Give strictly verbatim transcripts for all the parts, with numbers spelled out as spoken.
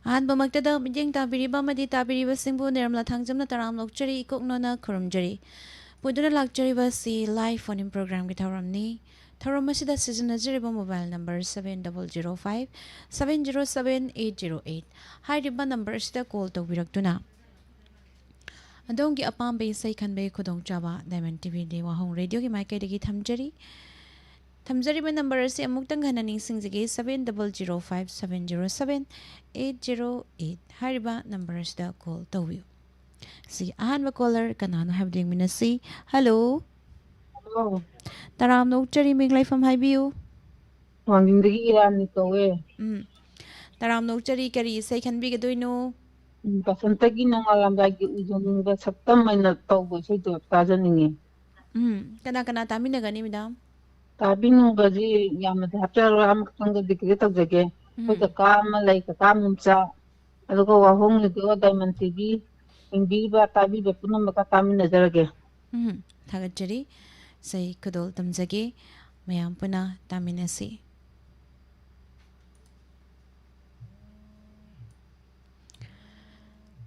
ꯑꯍꯥꯟꯕꯃꯛꯇꯗ ꯃꯤꯠꯌꯦꯡ ꯇꯥꯕꯤꯔꯤꯕ ꯑꯃꯗꯤ ꯇꯥꯕꯤꯔꯤꯕꯁꯤꯡꯕꯨ ꯅꯤꯔꯃꯂꯥ ꯊꯥꯡꯖꯝꯅ ꯇꯔꯥꯝꯅ ꯑꯣꯛꯆꯔꯤ, ꯏꯀꯣꯛꯅꯣꯅ ꯈꯨꯔꯨꯝꯖꯔꯤ꯫ ꯄꯨꯗꯨꯅ ꯂꯥꯛꯆꯔꯤꯕ ꯑꯁꯤ live phone-in program-ꯒꯤ ꯊꯧꯔꯝꯅꯤ꯫ ꯊꯧꯔꯝ ꯑꯁꯤꯗ ꯁꯤꯖꯤꯟꯅꯖꯔꯤꯕ mobile number seven double zero five seven zero seven eight zero eight ꯍꯥꯏꯔꯤꯕ number ꯑꯁꯤꯗ call ꯇꯧꯕꯤꯔꯛꯇꯨꯅ ꯑꯗꯣꯝꯒꯤ ꯑꯄꯥꯝꯕ ꯏꯁꯩ ꯈꯟꯕꯒꯤ ꯈꯨꯗꯣꯡꯆꯥꯕ Diamond T V-ꯗꯤ ꯋꯥꯍꯣꯡ Radio-ꯒꯤ ꯃꯥꯏꯀꯩꯗꯒꯤ ꯊꯝꯖꯔꯤ꯫ ꯊꯝꯖꯔꯤꯕ number ꯑꯁꯤ ꯑꯃꯨꯛꯇꯪ ꯍꯟꯅ ꯅꯤꯡꯁꯤꯡꯖꯒꯦ, seven double zero five seven zero seven eight zero eight ꯍꯥꯏꯔꯤꯕ number ꯑꯁꯤꯗ call ꯇꯧꯕꯤꯌꯨ꯫ ꯁꯤ ꯑꯍꯥꯟꯕ caller ꯀꯅꯥꯅꯣ ꯍꯥꯏꯕꯗꯨ ꯌꯦꯡꯃꯤꯟꯅꯁꯤ꯫ Hello꯫ Hello꯫ ꯇꯔꯥꯝꯅ ꯑꯣꯛꯆꯔꯤ, ꯃꯤꯡ ꯂꯩꯐꯝ ꯍꯥꯏꯕꯤꯌꯨ꯫ ꯋꯥꯡꯖꯤꯡꯗꯒꯤ ꯏꯔꯥꯅꯤ ꯀꯧꯋꯦ꯫ ꯎꯝ꯫ ꯇꯔꯥꯝꯅ ꯑꯣꯛꯆꯔꯤ, ꯀꯔꯤ ꯏꯁꯩ ꯈꯟꯕꯤꯒꯗꯣꯏꯅꯣ? ꯎꯝ, ꯕꯁꯟꯇꯒꯤ ꯅꯣꯡꯉꯥꯜꯂꯝꯗꯥꯏꯒꯤ ꯎꯏꯖꯅꯤꯡꯕ ꯁꯛꯇꯝ ꯑꯣꯏꯅ ꯇꯧꯕ ꯏꯁꯩꯗꯣ ꯇꯥꯖꯅꯤꯡꯉꯦ꯫ ꯎꯝ, ꯀꯅꯥ ꯀꯅꯥ ꯇꯥꯃꯤꯟꯅꯒꯅꯤ, madam? ꯇꯥꯕꯤꯅꯤꯡꯕꯗꯤ ꯌꯥꯝꯅꯗꯤ ꯍꯥꯞꯆꯔꯣꯏ, ꯑꯃꯈꯛꯇꯪꯗ dedicate ꯇꯧꯖꯒꯦ꯫ ꯑꯩꯈꯣꯏ ꯎꯝ꯫ ꯀꯀꯥ ꯑꯃ ꯂꯩ, ꯀꯀꯥ ꯃꯨꯝꯆꯥ, ꯑꯗꯨꯒ ꯋꯥꯍꯣꯡ Radio, Diamond T V ꯌꯦꯡꯕꯤꯔꯤꯕ, ꯇꯥꯕꯤꯕ ꯄꯨꯝꯅꯃꯛꯀ ꯇꯥꯃꯤꯟꯅꯖꯔꯒꯦ꯫ ꯎꯝ, ꯊꯥꯒꯠꯆꯔꯤ꯫ ꯏꯁꯩ ꯈꯨꯗꯣꯜ ꯇꯝꯖꯒꯦ꯫ ꯃꯌꯥꯝ ꯄꯨꯟꯅ ꯇꯥꯃꯤꯟꯅꯁꯤ꯫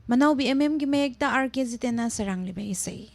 ꯃꯅꯥꯎꯕꯤ M M-ꯒꯤ ꯃꯌꯦꯛꯇ R K ꯖꯤꯇꯦꯟꯅ ꯁꯩꯔꯥꯡꯂꯤꯕ ꯏꯁꯩ꯫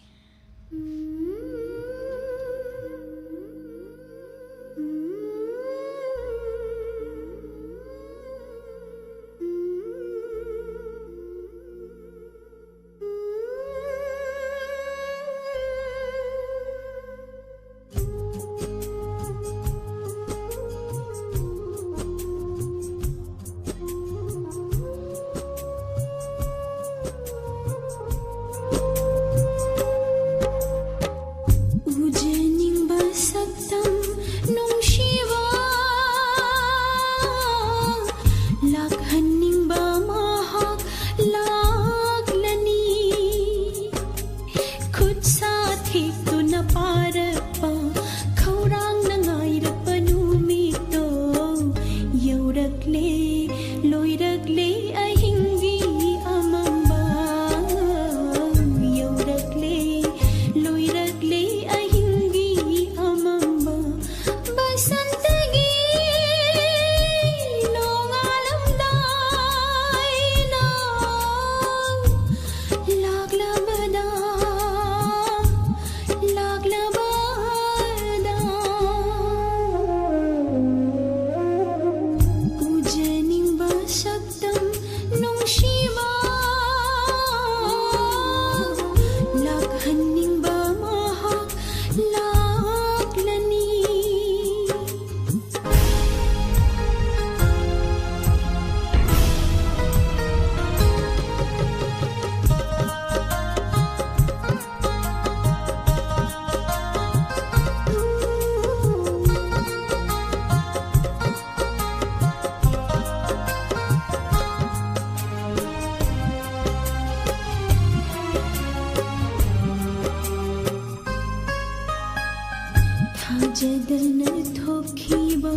ꯗꯅ ꯊꯣꯛꯈꯤꯕ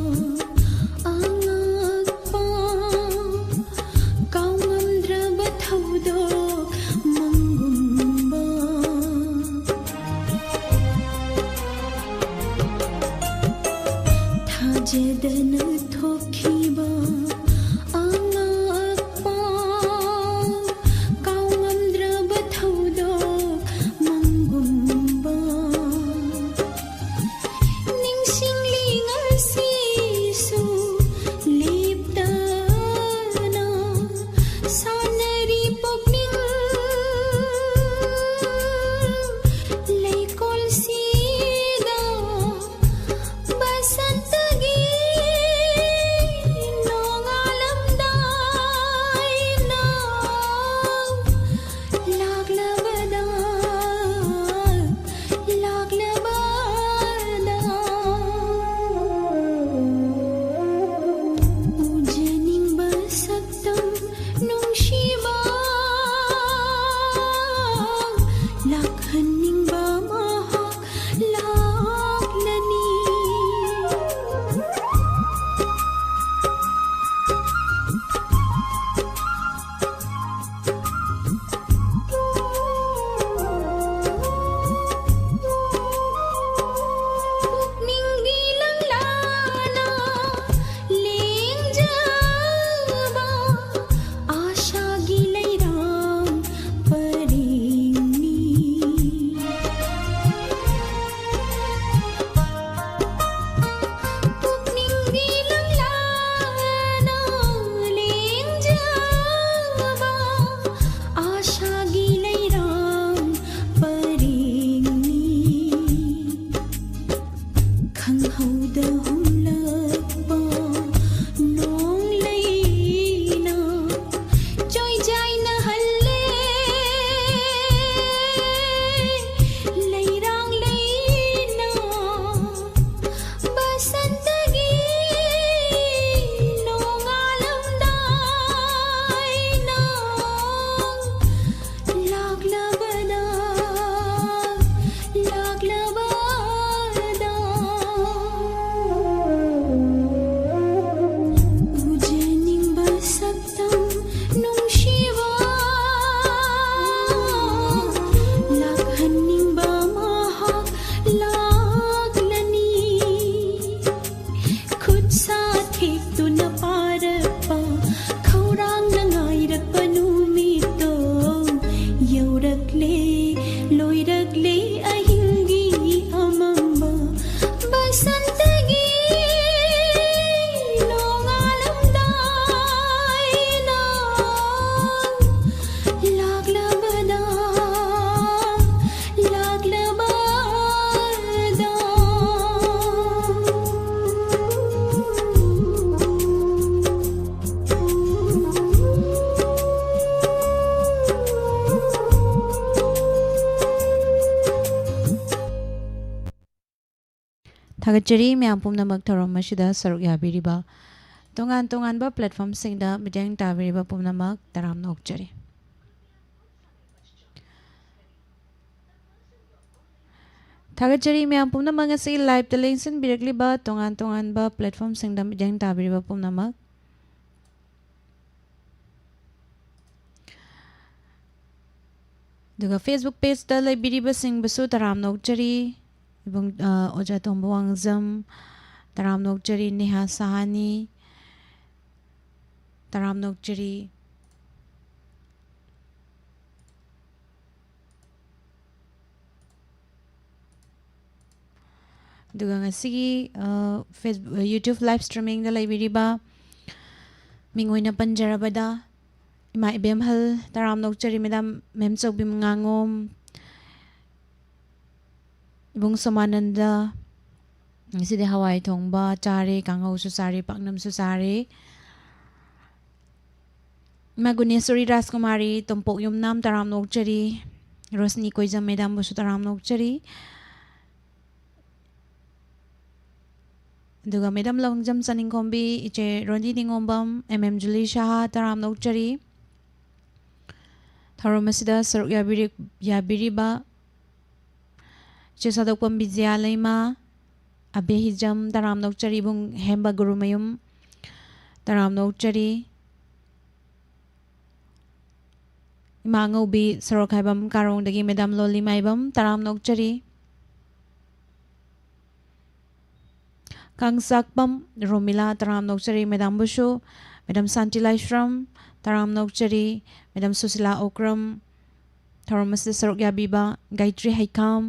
ꯑꯉꯛꯄ, ꯀꯥꯎꯉꯝꯗ꯭ꯔꯕ ꯊꯧꯗꯣꯛ ꯃꯪꯒꯨꯝꯕ, ꯊꯥꯖꯗꯅ ꯊꯣꯛꯈꯤꯕ ꯑꯉꯛꯄ, ꯀꯥꯎꯉꯝꯗ꯭ꯔꯕ ꯊꯧꯗꯣꯛ ꯃꯪꯒꯨꯝꯕ꯫ ꯅꯤꯡꯁꯤꯡꯂꯤ ꯉꯁꯤꯁꯨ ꯂꯦꯞꯇꯅ ꯁꯥꯟꯅꯔꯤ ꯄꯨꯛꯅꯤꯡ ꯂꯩꯀꯣꯜꯁꯤꯗ꯫ ꯕꯁꯟꯇꯒꯤ ꯅꯣꯡꯉꯥꯜꯂꯝꯗꯥꯏꯅ ꯂꯥꯛꯂꯕꯗ, ꯂꯥꯛꯂꯕꯗ ꯎꯖꯅꯤꯡꯕ ꯁꯛꯇꯝ ꯅꯨꯡꯁꯤꯕ, ꯂꯥꯛꯍꯟꯅꯤꯡꯕ ꯃꯍꯥꯛ ꯂꯥꯛꯂꯅꯤ꯫ ꯄꯨꯛꯅꯤꯡꯒꯤ ꯂꯪꯂꯥꯅ ꯂꯦꯡꯖꯕ ꯑꯥꯁꯥꯒꯤ ꯂꯩꯔꯥꯡ ꯄꯔꯦꯡꯅꯤ꯫ ꯄꯨꯛꯅꯤꯡꯒꯤ ꯂꯪꯂꯥꯅ ꯂꯦꯡꯖꯕ ꯑꯥꯁꯥꯒꯤ ꯂꯩꯔꯥꯡ ꯄꯔꯦꯡꯅꯤ꯫ ꯈꯪꯍꯧꯗ ꯍꯨꯝꯂꯛꯄ ꯅꯣꯡꯂꯩꯅ ꯆꯣꯏꯖꯥꯏꯅꯍꯜꯂꯦ꯫ ꯂꯩꯔꯥꯡ ꯂꯩꯅ ꯕꯁꯟꯇꯒꯤ ꯅꯣꯡꯉꯥꯜꯂꯝꯗꯥꯏꯅ ꯂꯥꯛꯂꯕꯗ, ꯂꯥꯛꯂꯕꯗ ꯊꯥꯒꯠꯆꯔꯤ ꯃꯌꯥꯝ ꯄꯨꯝꯅꯃꯛ ꯊꯧꯔꯝ ꯑꯁꯤꯗ ꯁꯔꯨꯛ ꯌꯥꯕꯤꯔꯤꯕ ꯇꯣꯉꯥꯟ ꯇꯣꯉꯥꯟꯕ platformꯁꯤꯡꯗ ꯃꯤꯠꯌꯦꯡ ꯇꯥꯕꯤꯔꯤꯕ ꯄꯨꯝꯅꯃꯛ ꯇꯔꯥꯝꯅ ꯑꯣꯛꯆꯔꯤ꯫ ꯊꯥꯒꯠꯆꯔꯤ ꯃꯌꯥꯝ ꯄꯨꯝꯅꯃꯛ ꯉꯁꯤ liveꯇ ꯂꯦꯡꯁꯤꯟꯕꯤꯔꯛꯂꯤꯕ ꯇꯣꯉꯥꯟ ꯇꯣꯉꯥꯟꯕ platformꯁꯤꯡꯗ ꯃꯤꯠꯌꯦꯡ ꯇꯥꯕꯤꯔꯤꯕ ꯄꯨꯝꯅꯃꯛ꯫ ꯑꯗꯨꯒ Facebook pageꯇ ꯂꯩꯕꯤꯔꯤꯕꯁꯤꯡꯕꯨꯁꯨ ꯇꯔꯥꯝꯅ ꯑꯣꯛꯆꯔꯤ꯫ ꯏꯕꯨꯡ, ꯑ, ꯑꯣꯖꯥ ꯇꯣꯝꯕ ꯋꯥꯡꯖꯝ, ꯇꯔꯥꯝꯅ ꯑꯣꯛꯆꯔꯤ꯫ ꯅꯦꯍꯥ ꯁꯍꯥꯅꯤ, ꯇꯔꯥꯝꯅ ꯑꯣꯛꯆꯔꯤ꯫ ꯑꯗꯨꯒ ꯉꯁꯤꯒꯤ, ꯑ, Facebook, YouTube live streamingꯗ ꯂꯩꯕꯤꯔꯤꯕ ꯃꯤꯡ ꯑꯣꯏꯅ ꯄꯟꯖꯔꯕꯗ, ꯏꯃꯥ ꯏꯕꯦꯝꯍꯜ ꯇꯔꯥꯝꯅ ꯑꯣꯛꯆꯔꯤ꯫ ꯃꯦꯗꯥꯝ, ꯃꯦꯝ ꯆꯧꯕꯤ ꯃꯉꯥꯉꯣꯝ, ꯏꯕꯨꯡ ꯁꯣꯃꯥꯅꯟꯗ, ꯉꯁꯤꯗꯤ ꯍꯋꯥꯏ ꯊꯣꯡꯕ ꯆꯥꯔꯦ, ꯀꯥꯡꯍꯧꯁꯨ ꯆꯥꯔꯦ, ꯄꯥꯛꯅꯝꯁꯨ ꯆꯥꯔꯦ꯫ ꯏꯃꯥ ꯒꯨꯅꯦꯁꯣꯔꯤ ꯔꯥꯖꯀꯨꯃꯥꯔꯤ, ꯇꯣꯝꯄꯣꯛ ꯌꯨꯝꯅꯥꯝ ꯇꯔꯥꯝꯅ ꯑꯣꯛꯆꯔꯤ꯫ ꯔꯣꯁꯅꯤ ꯀꯣꯏꯖꯝ ꯃꯦꯗꯥꯝꯕꯨꯁꯨ ꯇꯔꯥꯝꯅ ꯑꯣꯛꯆꯔꯤ꯫ ꯑꯗꯨꯒ ꯃꯦꯗꯥꯝ ꯂꯧꯅꯤꯡꯖꯝ ꯆꯅꯤꯡꯈꯣꯝꯕꯤ, ꯏꯆꯦ ꯔꯣꯟꯗꯤ ꯅꯤꯉꯣꯝꯕꯝ, M M ꯖꯨꯂꯤ ꯁꯍꯥ ꯇꯔꯥꯝꯅ ꯑꯣꯛꯆꯔꯤ꯫ ꯊꯧꯔꯝ ꯑꯁꯤꯗ ꯁꯔꯨꯛ ꯌꯥꯕꯤꯔꯤ-, ꯌꯥꯕꯤꯔꯤꯕ ꯏꯆꯦ ꯁꯥꯗꯣꯛꯄꯝ ꯕꯤꯖꯌꯥ ꯂꯩꯃ, ꯑꯕꯦ ꯍꯤꯖꯝ ꯇꯔꯥꯝꯅ ꯑꯣꯛꯆꯔꯤ꯫ ꯏꯕꯨꯡ ꯍꯦꯝꯕ ꯒꯨꯔꯨꯃꯌꯨꯝ ꯇꯔꯥꯝꯅ ꯑꯣꯛꯆꯔꯤ꯫ ꯏꯃꯥ ꯑꯉꯧꯕꯤ ꯁꯣꯔꯣꯛꯈꯥꯏꯕꯝ ꯀꯥꯔꯣꯡꯗꯒꯤ ꯃꯦꯗꯥꯝ ꯂꯣꯂꯤ ꯃꯥꯏꯕꯝ ꯇꯔꯥꯝꯅ ꯑꯣꯛꯆꯔꯤ꯫ ꯀꯥꯡꯁꯥꯛꯄꯝ ꯔꯣꯃꯤꯂꯥ ꯇꯔꯥꯝꯅ ꯑꯣꯛꯆꯔꯤ ꯃꯦꯗꯥꯝꯕꯨꯁꯨ꯫ ꯃꯦꯗꯥꯝ ꯁꯥꯟꯇꯤ ꯂꯥꯏꯁ꯭ꯔꯝ ꯇꯔꯥꯝꯅ ꯑꯣꯛꯆꯔꯤ꯫ ꯃꯦꯗꯥꯝ ꯁꯨꯁꯤꯂꯥ ꯑꯣꯀ꯭ꯔꯝ, ꯊꯧꯔꯝ ꯑꯁꯤꯗ ꯁꯔꯨꯛ ꯌꯥꯕꯤꯕ ꯒꯥꯌꯇ꯭ꯔꯤ ꯍꯩꯈꯥꯝ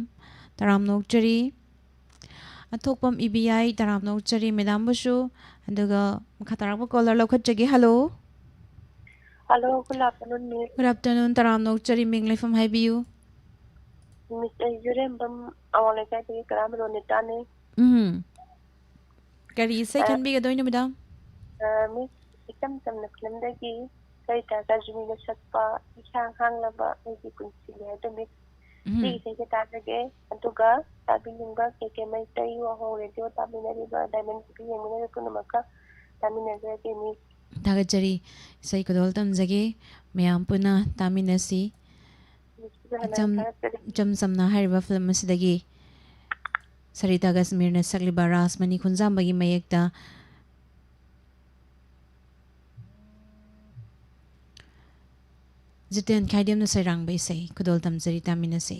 ꯇꯔꯥꯝꯅ ꯑꯣꯛꯆꯔꯤ꯫ ꯑꯊꯣꯛꯄꯝ ꯏꯕꯤꯌꯥꯏ ꯇꯔꯥꯝꯅ ꯑꯣꯛꯆꯔꯤ ꯃꯦꯗꯥꯝꯕꯨꯁꯨ꯫ ꯑꯗꯨꯒ ꯃꯈꯥ ꯇꯥꯔꯛꯄ caller ꯂꯧꯈꯠꯆꯒꯦ꯫ Hello꯫ Hello, good afternoon, Miss꯫ Good afternoon, ꯇꯔꯥꯝꯅ ꯑꯣꯛꯆꯔꯤ꯫ ꯃꯤꯡ ꯂꯩꯐꯝ ꯍꯥꯏꯕꯤꯌꯨ꯫ Miss, ꯑꯩ ꯌꯨꯔꯦꯝꯕꯝ ꯑꯋꯥꯡ ꯂꯩꯀꯥꯏꯗꯒꯤ ꯀꯔꯥꯝ ꯔꯣꯅꯤꯇꯥꯅꯦ꯫ ꯎꯝ꯫ ꯀꯔꯤ ꯏꯁꯩ ꯑ, ꯈꯟꯕꯤꯒꯗꯣꯏꯅꯣ, ꯃꯦꯗꯥꯝ? ꯑ, Miss, ꯏꯆꯝ ꯆꯝꯅ filmꯗꯒꯤ ꯀꯩ ꯇꯥ ꯀꯥꯖꯨꯃꯤꯅ ꯁꯛꯄ ꯏꯁꯥꯡ ꯍꯥꯡꯂꯕ ꯑꯩꯒꯤ ꯄꯨꯟꯁꯤꯅꯦ ꯍꯥꯏꯗꯣ, Miss꯫ ꯎꯝ꯫ ꯁꯤꯒꯤ ꯏꯁꯩꯁꯦ ꯇꯥꯖꯒꯦ꯫ ꯑꯗꯨꯒ ꯇꯥꯕꯤꯅꯤꯡꯕ ꯀꯦ ꯀꯦ ꯃꯩꯇꯩ ꯋꯥꯍꯣꯡ ꯔꯦꯗꯤꯑꯣ ꯇꯥꯃꯤꯟꯅꯔꯤꯕ ꯗꯥꯏꯃꯟ ꯇꯤꯚꯤ ꯌꯦꯡꯃꯤꯟꯅꯔꯤꯕ ꯄꯨꯝꯅꯃꯛꯀ ꯇꯥꯃꯤꯟꯅꯖꯔꯒꯦ ꯃꯤ꯫ ꯊꯥꯒꯠꯆꯔꯤ꯫ ꯏꯁꯩ ꯈꯨꯗꯣꯜ ꯇꯝꯖꯒꯦ꯫ ꯃꯌꯥꯝ ꯄꯨꯟꯅ ꯇꯥꯃꯤꯟꯅꯁꯤ꯫ ꯃꯤꯁꯄꯨꯁꯨ ꯍꯟꯅ ꯏꯆꯝ ꯊꯥꯒꯠꯆꯔꯤ꯫ ꯏꯆꯝ ꯆꯝꯅ ꯍꯥꯏꯔꯤꯕ ꯐꯤꯂꯝ ꯑꯁꯤꯗꯒꯤ ꯁꯔꯤꯇꯥ ꯀꯁꯃꯤꯔꯅ ꯁꯛꯂꯤꯕ ꯔꯥꯖꯃꯅꯤ ꯈꯨꯟꯖꯥꯝꯕꯒꯤ ꯃꯌꯦꯛꯇ ꯖꯤꯇꯦꯟ ꯈꯥꯏꯗꯦꯝꯅ ꯁꯩꯔꯥꯡꯕ ꯏꯁꯩ ꯈꯨꯗꯣꯜ ꯇꯝꯖꯔꯤ, ꯇꯥꯃꯤꯟꯅꯁꯤ꯫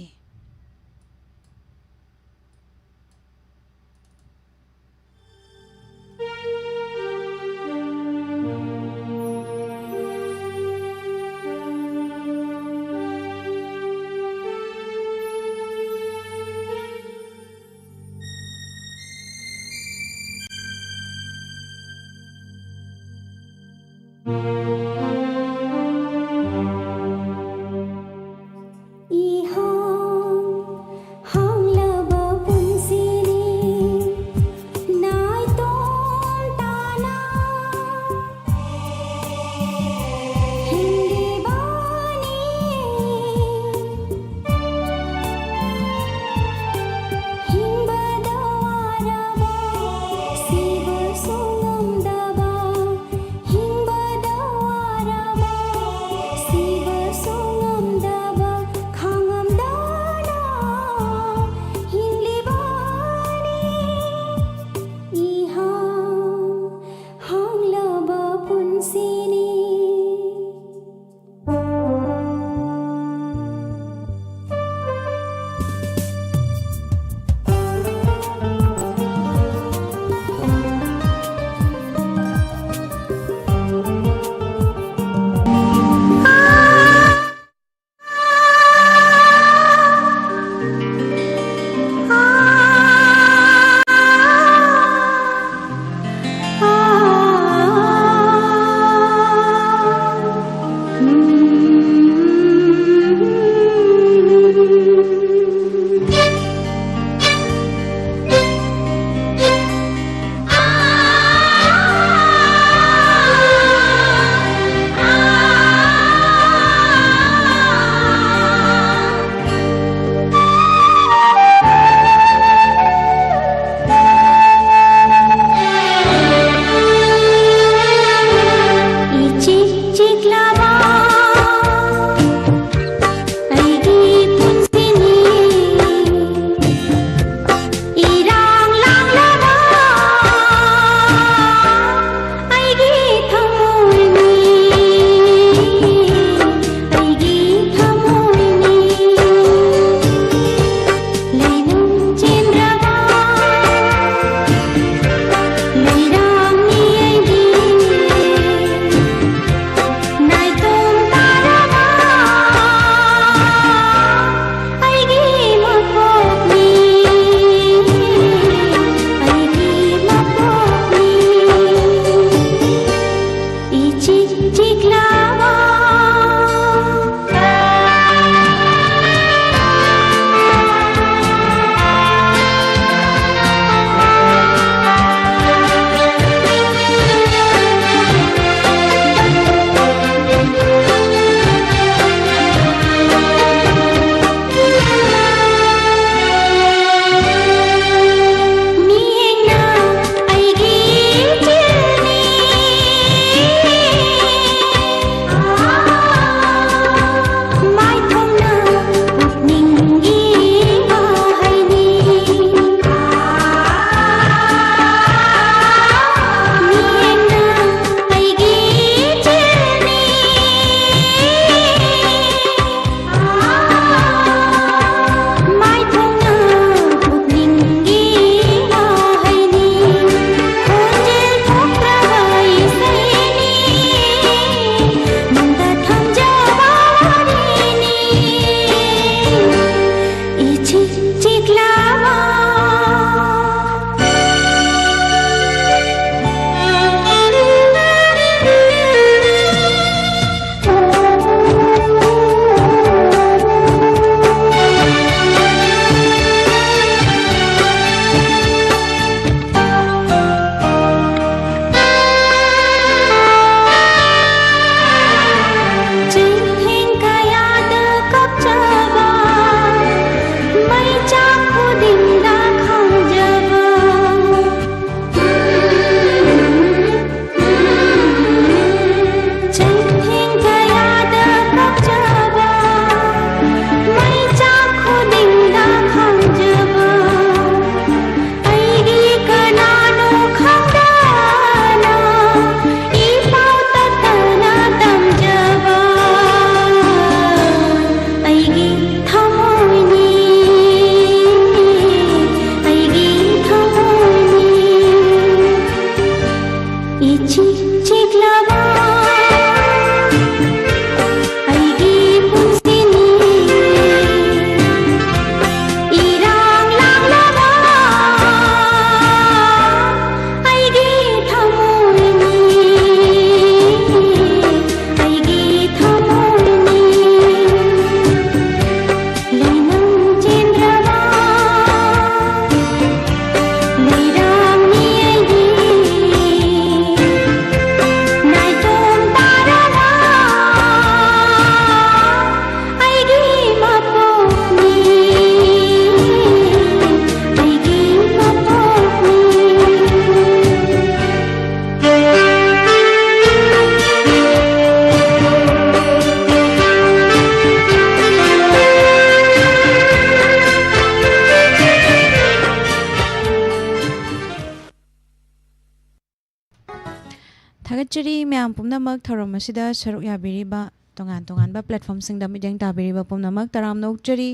ꯊꯥꯒꯠꯆꯔꯤ ꯃꯌꯥꯝ ꯄꯨꯝꯅꯃꯛ ꯊꯧꯔꯝ ꯑꯁꯤꯗ ꯁꯔꯨꯛ ꯌꯥꯕꯤꯔꯤꯕ, ꯇꯣꯉꯥꯟ ꯇꯣꯉꯥꯟꯕ platformꯁꯤꯡꯗ ꯃꯤꯠꯌꯦꯡ ꯇꯥꯕꯤꯔꯤꯕ ꯄꯨꯝꯅꯃꯛ ꯇꯔꯥꯝꯅ ꯑꯣꯛꯆꯔꯤ꯫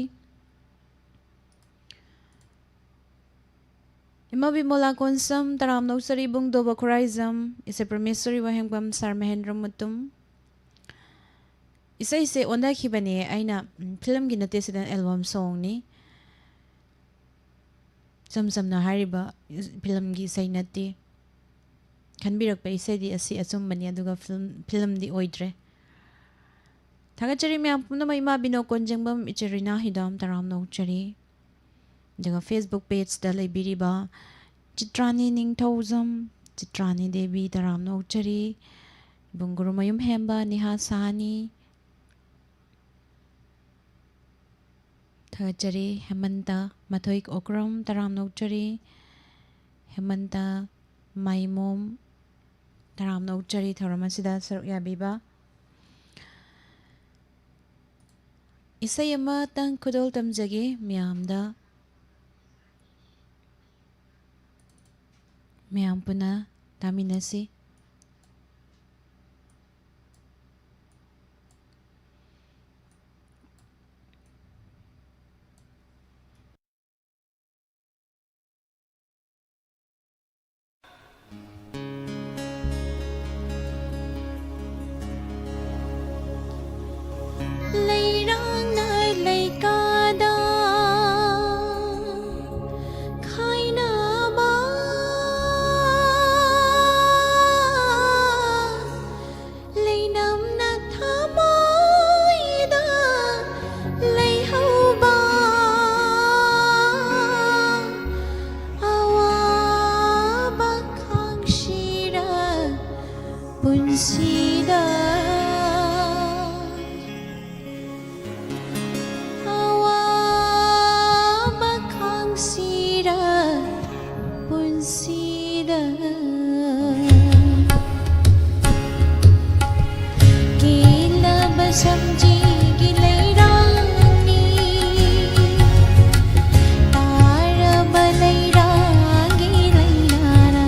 ꯏꯃꯥ ꯕꯤꯃꯣꯂꯥ ꯀꯣꯟꯁꯝ, ꯇꯔꯥꯝꯅ ꯑꯣꯛꯆꯔꯤ꯫ ꯏꯕꯨꯡꯗꯣ ꯕꯈꯨꯔꯥꯏꯖꯝ, ꯏꯆꯦ ꯄ꯭ꯔꯃꯦꯁꯣꯔꯤ ꯋꯥꯍꯦꯡꯕꯝ, ꯁꯥꯔ ꯃꯍꯦꯟꯗ꯭ꯔ ꯃꯨꯇꯨꯝ꯫ ꯏꯁꯩꯁꯦ ꯑꯣꯟꯊꯈꯤꯕꯅꯦ ꯑꯩꯅ, ꯎꯝ, filmꯒꯤ ꯅꯠꯇꯦ, ꯁꯤꯗ album songꯅꯤ꯫ ꯏꯆꯝ ꯆꯝꯅ ꯍꯥꯏꯔꯤꯕ ꯏꯁ-, filmꯒꯤ ꯏꯁꯩ ꯅꯠꯇꯦ꯫ ꯈꯟꯕꯤꯔꯛꯄ ꯏꯁꯩꯗꯤ ꯑꯁꯤ ꯑꯆꯨꯝꯕꯅꯤ, ꯑꯗꯨꯒ film, filmꯗꯤ ꯑꯣꯏꯗ꯭ꯔꯦ꯫ ꯊꯥꯒꯠꯆꯔꯤ ꯃꯌꯥꯝ ꯄꯨꯝꯅꯃꯛ, ꯏꯃꯥ ꯕꯤꯅꯣ ꯀꯣꯟꯖꯦꯡꯕꯝ, ꯏꯆꯦ ꯔꯤꯅꯥ ꯍꯤꯗꯥꯝ, ꯇꯔꯥꯝꯅ ꯑꯣꯛꯆꯔꯤ꯫ ꯑꯗꯨꯒ Facebook pageꯇ ꯂꯩꯕꯤꯔꯤꯕ ꯆꯤꯇ꯭ꯔꯥꯅꯤ ꯅꯤꯡꯊꯧꯖꯝ, ꯆꯤꯇ꯭ꯔꯥꯅꯤ ꯗꯦꯕꯤ, ꯇꯔꯥꯝꯅ ꯑꯣꯛꯆꯔꯤ꯫ ꯏꯕꯨꯡ ꯒꯨꯔꯨꯃꯌꯨꯝ ꯍꯦꯝꯕ, ꯅꯤꯍꯥ ꯁꯍꯥꯅꯤ, ꯊꯥꯒꯠꯆꯔꯤ꯫ ꯍꯦꯃꯟꯇ ꯃꯊꯣꯏ ꯑꯣꯀ꯭ꯔꯝ, ꯇꯔꯥꯝꯅ ꯑꯣꯛꯆꯔꯤ꯫ ꯍꯦꯃꯟꯇ ꯃꯥꯏꯃꯣꯝ, ꯇꯔꯥꯝꯅ ꯑꯣꯛꯆꯔꯤ ꯊꯧꯔꯝ ꯑꯁꯤꯗ ꯁꯔꯨꯛ ꯌꯥꯕꯤꯕ꯫ ꯏꯁꯩ ꯑꯃꯇꯪ ꯈꯨꯗꯣꯜ ꯇꯝꯖꯒꯦ ꯃꯌꯥꯝꯗ꯫ ꯃꯌꯥꯝ ꯄꯨꯟꯅ ꯇꯥꯃꯤꯟꯅꯁꯤ꯫ ꯂꯩꯔꯥꯡꯅ ꯂꯩꯀꯥꯗ ꯈꯥꯏꯅꯕ, ꯂꯩꯅꯝꯅ ꯊꯃꯣꯏꯗ ꯂꯩꯍꯧꯕ, ꯑꯋꯥꯕ ꯈꯥꯡꯁꯤꯔ ꯄꯨꯟꯁꯤꯗ, ꯑꯋꯥꯕ ꯈꯥꯡꯁꯤꯔ ꯄꯨꯟꯁꯤꯗ꯫ ꯀꯦꯜꯂꯕ ꯁꯝꯖꯤꯒꯤ ꯂꯩꯔꯥꯡꯅꯤ, ꯇꯥꯔꯕ ꯂꯩꯔꯥꯡꯒꯤ ꯂꯩꯅꯥꯅ꯫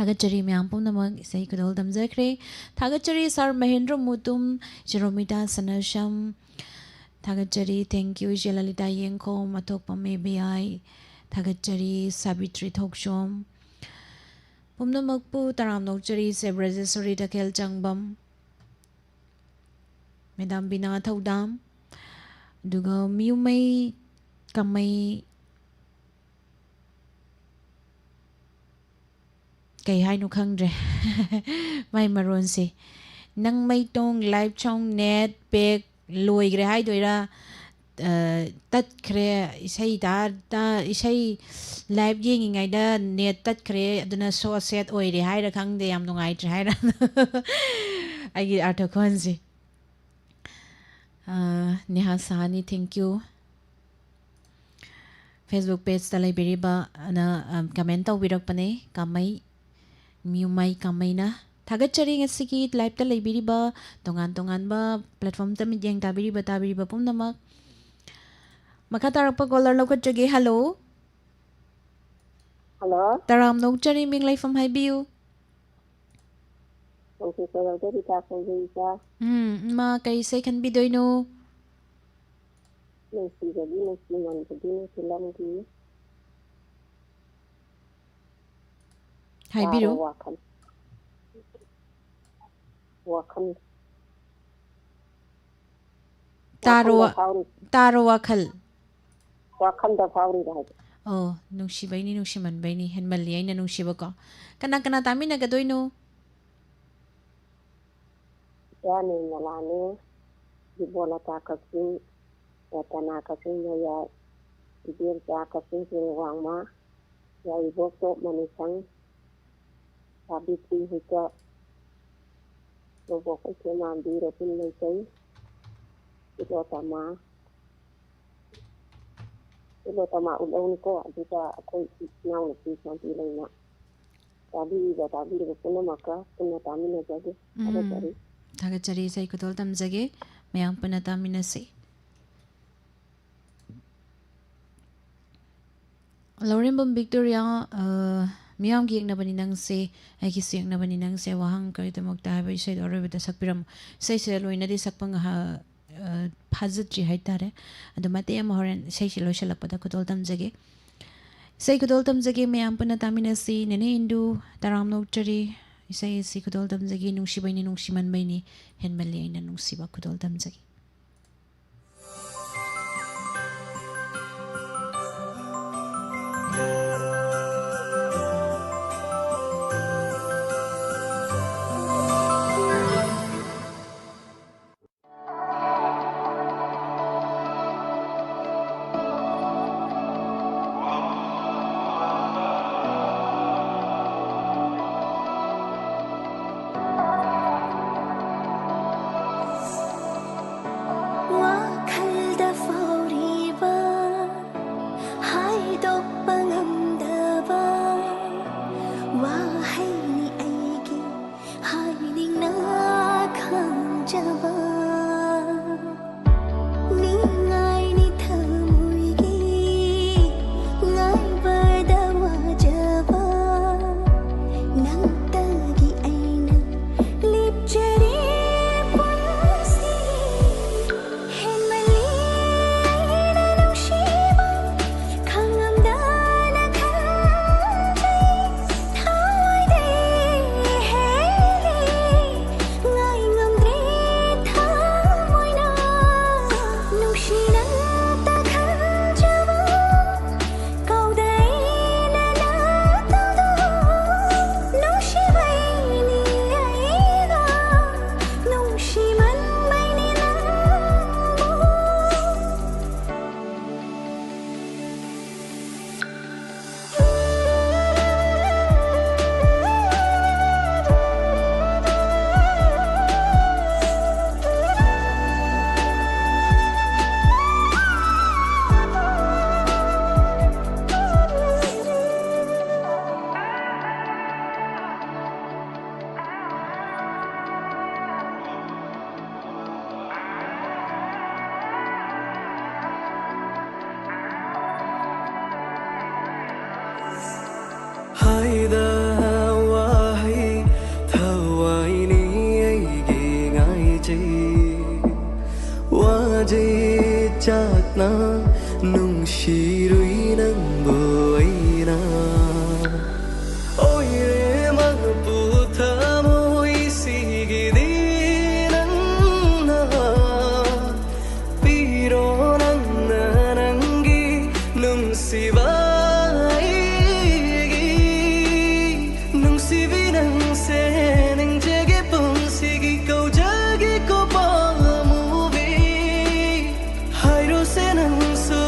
ꯊꯥꯒꯠꯆꯔꯤ ꯃꯌꯥꯝ ꯄꯨꯝꯅꯃꯛ, ꯏꯁꯩ ꯈꯨꯗꯣꯜ ꯇꯝꯖꯈ꯭ꯔꯦ꯫ ꯊꯥꯒꯠꯆꯔꯤ ꯁꯥꯔ ꯃꯍꯦꯟꯗ꯭ꯔ ꯃꯨꯇꯨꯝ, ꯆꯤꯔꯣꯃꯤꯇꯥ ꯁꯅꯥꯁꯝ꯫ ꯊꯥꯒꯠꯆꯔꯤ, thank you, ꯏꯆꯦ ꯂꯂꯤꯇꯥ ꯌꯦꯡꯈꯣꯝ, ꯑꯊꯣꯛꯄꯝ ꯑꯦ ꯕꯤ ꯑꯥꯏ꯫ ꯊꯥꯒꯠꯆꯔꯤ ꯁꯥꯕꯤꯇ꯭ꯔꯤ ꯊꯣꯛꯆꯣꯝ꯫ ꯄꯨꯝꯅꯃꯛꯄꯨ ꯇꯔꯥꯝꯅ ꯑꯣꯛꯆꯔꯤ, ꯏꯆꯦ ꯕ꯭ꯔꯖꯦꯁꯣꯔꯤ ꯇꯈꯦꯜ ꯆꯪꯕꯝ꯫ ꯃꯦꯗꯥꯝ ꯕꯤꯅꯥ ꯊꯧꯗꯥꯝ, ꯑꯗꯨꯒ ꯃꯤꯌꯨꯃꯩ ꯀꯃꯩ, ꯀꯩ ꯍꯥꯏꯅꯣ ꯈꯪꯗ꯭ꯔꯦ꯫ ꯃꯥꯏ ꯃꯔꯣꯟꯁꯦ꯫ ꯅꯪ ꯃꯩꯇꯣꯡ live sound net pack ꯂꯣꯏꯈ꯭ꯔꯦ ꯍꯥꯏꯗꯣꯏꯔꯥ? ꯑ, ꯇꯠꯈ꯭ꯔꯦ, ꯏꯁꯩ ꯇꯥ-, ꯇꯥ-, ꯏꯁꯩ live ꯌꯦꯡꯉꯤꯉꯩꯗ net ꯇꯠꯈ꯭ꯔꯦ, ꯑꯗꯨꯅ so sad ꯑꯣꯏꯔꯦ ꯍꯥꯏꯔ ꯈꯪꯗꯦ, ꯌꯥꯝ ꯅꯨꯡꯉꯥꯏꯇ꯭ꯔꯦ ꯍꯥꯏꯔ꯫ ꯑꯩꯒꯤ ꯑꯥꯔꯊ ꯈꯣꯟꯁꯦ꯫ ꯑ, ꯅꯦꯍꯥ ꯁꯍꯥꯅꯤ, thank you꯫ Facebook pageꯇ ꯂꯩꯕꯤꯔꯤꯕ ꯑꯅ, ꯑ, comment ꯇꯧꯕꯤꯔꯛꯄꯅꯦ, ꯀꯥꯃꯩ, ꯃꯤꯌꯨꯃꯩ ꯀꯥꯃꯩꯅ꯫ ꯊꯥꯒꯠꯆꯔꯤ ꯉꯁꯤꯒꯤ liveꯇ ꯂꯩꯕꯤꯔꯤꯕ, ꯇꯣꯉꯥꯟ ꯇꯣꯉꯥꯟꯕ platformꯇ ꯃꯤꯠꯌꯦꯡ ꯇꯥꯕꯤꯔꯤꯕ, ꯇꯥꯕꯤꯔꯤꯕ ꯄꯨꯝꯅꯃꯛ꯫ ꯃꯈꯥ ꯇꯥꯔꯛꯄ caller ꯂꯧꯈꯠꯆꯒꯦ꯫ Hello꯫ Hello꯫ ꯇꯔꯥꯝꯅ ꯑꯣꯛꯆꯔꯤ, ꯃꯤꯡ ꯂꯩꯐꯝ ꯍꯥꯏꯕꯤꯌꯨ꯫ ꯅꯨꯡꯁꯤ ꯀꯣꯏꯔꯧꯗ ꯔꯤꯇꯥ ꯀꯧꯖꯩ ꯏꯆꯥ꯫ ꯎꯝ, ꯏꯃꯥ, ꯀꯔꯤ ꯏꯁꯩ ꯈꯟꯕꯤꯗꯣꯏꯅꯣ? ꯅꯨꯡꯁꯤꯕꯒꯤ ꯅꯨꯡꯁꯤꯃꯟꯕꯒꯤ ꯐꯤꯂꯝꯒꯤ ꯍꯥꯏꯕꯤꯔꯣ꯫ ꯇꯥꯔꯣ ꯋꯥꯈꯜ꯫ ꯋꯥꯈꯜ꯫ ꯇꯥꯔꯣ ꯋꯥꯈꯜꯗ ꯋꯥ-, ꯐꯥꯎꯔꯤ꯫ ꯇꯥꯔꯣ ꯋꯥꯈꯜ꯫ ꯋꯥꯈꯜꯗ ꯐꯥꯎꯔꯤꯕ ꯍꯥꯏꯕ꯫ ꯑꯣ, ꯅꯨꯡꯁꯤꯕꯩꯅꯤ, ꯅꯨꯡꯁꯤꯃꯟꯕꯩꯅꯤ, ꯍꯦꯟꯃꯜꯂꯤ ꯑꯩꯅ ꯅꯨꯡꯁꯤꯕꯀꯣ꯫ ꯀꯅꯥ ꯀꯅꯥ ꯇꯥꯃꯤꯟꯅꯒꯗꯣꯏꯅꯣ? ꯏꯆꯥ ꯅꯤꯔꯃꯂꯥꯅꯦ, ꯗꯤꯕꯣꯂꯇꯥ ꯀꯛꯆꯤꯡ, ꯔꯇꯅꯥ ꯀꯛꯆꯤꯡ ꯃꯌꯥꯏ, ꯏꯕꯦꯝꯆꯥ ꯀꯛꯆꯤꯡ ꯆꯤꯡ ꯋꯥꯡꯃ, ꯌꯥꯏꯔꯤꯄꯣꯛ ꯇꯣꯞ ꯃꯅꯤꯁꯪ, ꯁꯥꯕꯤꯇ꯭ꯔꯤ ꯍꯨꯏꯀꯞ, ꯅꯣꯡꯄꯣꯛ ꯀꯩꯊꯦꯜ ꯃꯥꯟꯕꯤ ꯔꯣꯕꯤꯟ ꯃꯩꯇꯩ, ꯇꯤꯂꯣꯇꯃꯥ, ꯇꯤꯂꯣꯇꯃꯥ ꯎꯠꯂꯧꯅꯤꯀꯣ, ꯑꯗꯨꯒ ꯑꯩꯈꯣꯏ ꯏꯅꯥꯎꯅꯨꯄꯤ ꯁꯥꯟꯇꯤ ꯂꯩꯃ꯫ ꯇꯥꯕꯤꯔꯤꯕ, ꯇꯥꯕꯤꯔꯤꯕ ꯄꯨꯝꯅꯃꯛꯀ ꯄꯨꯟꯅ ꯇꯥꯃꯤꯟꯅꯖꯒꯦ꯫ ꯎꯝ꯫ ꯊꯥꯒꯠꯆꯔꯤ꯫ ꯊꯥꯒꯠꯆꯔꯤ, ꯏꯁꯩ ꯈꯨꯗꯣꯜ ꯇꯝꯖꯒꯦ꯫ ꯃꯌꯥꯝ ꯄꯨꯟꯅ ꯇꯥꯃꯤꯟꯅꯁꯤ꯫ ꯂꯧꯔꯦꯝꯕꯝ ꯕꯤꯛꯇꯣꯔꯤꯌꯥ, ꯑ, ꯃꯤꯌꯥꯝꯒꯤ ꯌꯦꯛꯅꯕꯅꯤ ꯅꯪꯁꯦ, ꯑꯩꯒꯤꯁꯨ ꯌꯦꯛꯅꯕꯅꯤ ꯅꯪꯁꯦ, ꯋꯥꯍꯪ ꯀꯔꯤꯗꯃꯛꯇ ꯍꯥꯏꯕ ꯏꯁꯩꯗꯣ ꯑꯔꯣꯏꯕꯗ ꯁꯛꯄꯤꯔꯝꯃꯨ꯫ ꯏꯁꯩꯁꯤꯗ ꯂꯣꯏꯅꯗꯤ ꯁꯛꯄ ꯉꯥꯏꯍꯥꯛ, ꯑ, ꯐꯥꯖꯗ꯭ꯔꯤ ꯍꯥꯏꯇꯥꯔꯦ꯫ ꯑꯗꯣ ꯃꯇꯦꯛ ꯑꯃ ꯍꯣꯔꯦꯟ ꯏꯁꯩꯁꯤ ꯂꯣꯏꯁꯤꯜꯂꯛꯄꯗ ꯈꯨꯗꯣꯜ ꯇꯝꯖꯒꯦ꯫ ꯏꯁꯩ ꯈꯨꯗꯣꯜ ꯇꯝꯖꯒꯦ, ꯃꯌꯥꯝ ꯄꯨꯟꯅ ꯇꯥꯃꯤꯟꯅꯁꯤ꯫ ꯅꯦꯅꯦ ꯏꯟꯗꯨ, ꯇꯔꯥꯝꯅ ꯑꯣꯛꯆꯔꯤ꯫ ꯏꯁꯩ ꯑꯁꯤ ꯈꯨꯗꯣꯜ ꯇꯝꯖꯒꯦ, ꯅꯨꯡꯁꯤꯕꯩꯅꯤ, ꯅꯨꯡꯁꯤꯃꯟꯕꯩꯅꯤ, ꯍꯦꯟꯃꯜꯂꯤ ꯑꯩꯅ ꯅꯨꯡꯁꯤꯕ, ꯈꯨꯗꯣꯜ ꯇꯝꯖꯒꯦ꯫ ꯆꯦ ꯆꯥꯛꯅ ꯅꯨꯡꯁꯤꯔꯨꯏ ꯅꯪꯕꯨ ꯑꯩꯅ꯫ ꯑꯣꯏꯔꯦ ꯃꯥꯄꯨ ꯊꯃꯣꯏꯁꯤꯒꯤꯗꯤ ꯅꯪꯅ ꯄꯤꯔꯣ ꯅꯪꯅ ꯅꯪꯒꯤ ꯅꯨꯡꯁꯤꯕ ꯑꯩꯒꯤ꯫ ꯅꯨꯡꯁꯤꯕꯤ ꯅꯪꯁꯦ ꯅꯤꯡꯖꯒꯦ ꯄꯨꯟꯁꯤꯒꯤ ꯀꯧꯖꯒꯦ ꯀꯣ ꯄꯥꯝꯃꯨꯕꯤ꯫ ꯍꯥꯏꯔꯣꯁꯦ ꯅꯪꯁꯨ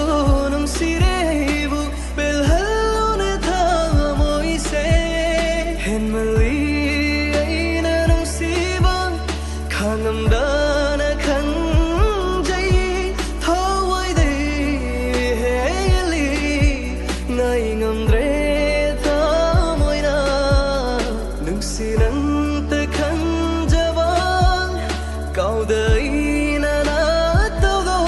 ꯅꯨꯡꯁꯤꯔꯦ ꯑꯩꯕꯨ ꯄꯦꯜꯍꯜꯂꯣꯅꯦ ꯊꯃꯣꯏꯁꯦ꯫ ꯍꯦꯟꯃꯜꯂꯤ ꯑꯩꯅ ꯅꯨꯡꯁꯤꯕ ꯈꯥꯡꯉꯝꯗꯅ ꯈꯟꯖꯩ ꯊꯋꯥꯏꯗꯩ ꯍꯦꯜꯂꯤ ꯉꯥꯏ ꯉꯝꯗ꯭ꯔꯦ ꯊꯃꯣꯏꯅ ꯅꯨꯡꯁꯤ ꯅꯪꯇ ꯈꯟꯖꯕ ꯀꯥꯎꯗꯩꯅ ꯅꯠꯇꯧꯗꯣ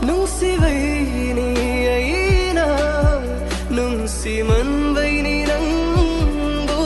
ꯅꯨꯡꯁꯤꯕꯩꯅꯤ ꯑꯩꯅ ꯅꯨꯡꯁꯤꯃꯟꯕꯩꯅꯤ ꯅꯪꯕꯨ꯫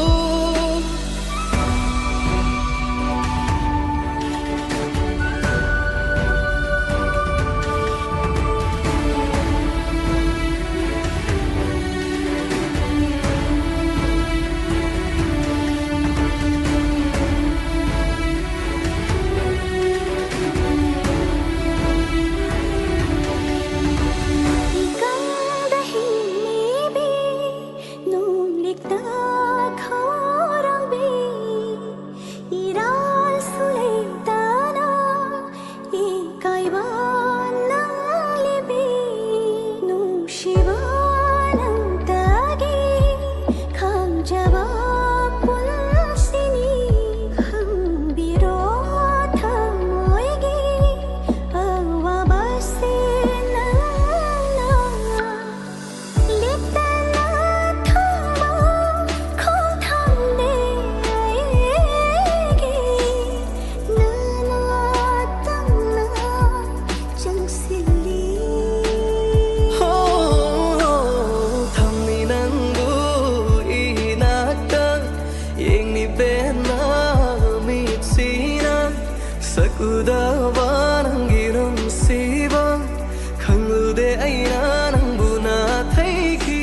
ꯑꯩꯅ ꯅꯪꯕꯨ ꯅꯥꯊꯩꯈꯤ,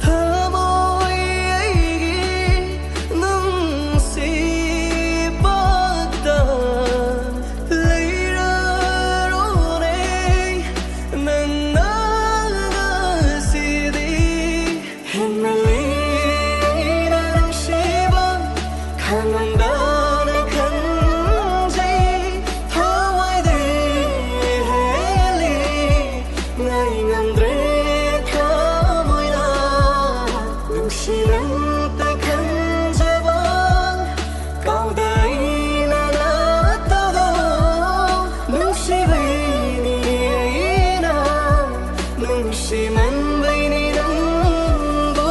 ꯊꯃꯣꯏ ꯑꯩꯒꯤ ꯅꯨꯡꯁꯤ ꯄꯥꯛꯇ ꯂꯩꯔꯔꯣꯅꯦ, ꯅꯪꯅ ꯉꯁꯤꯗꯤ ꯍꯦꯟꯃꯜꯂꯤ ꯑꯩꯅ ꯅꯨꯡꯁꯤꯕ, ꯈꯪꯉꯝꯗꯅ ꯈꯟꯖꯩ, ꯊꯋꯥꯏꯗꯤ ꯍꯦꯜꯂꯤ, ꯉꯥꯏ ꯉꯝꯗ꯭ꯔꯦ ꯊꯃꯣꯏꯅ ꯅꯨꯡꯁꯤ ꯅꯪꯇ ꯈꯟꯖꯕ, ꯀꯥꯎꯗ ꯑꯩꯅ ꯅꯠꯇꯕ, ꯅꯨꯡꯁꯤꯕꯩꯅꯤ ꯑꯩꯅ, ꯅꯨꯡꯁꯤꯃꯟꯕꯩꯅꯤ ꯅꯪꯕꯨ꯫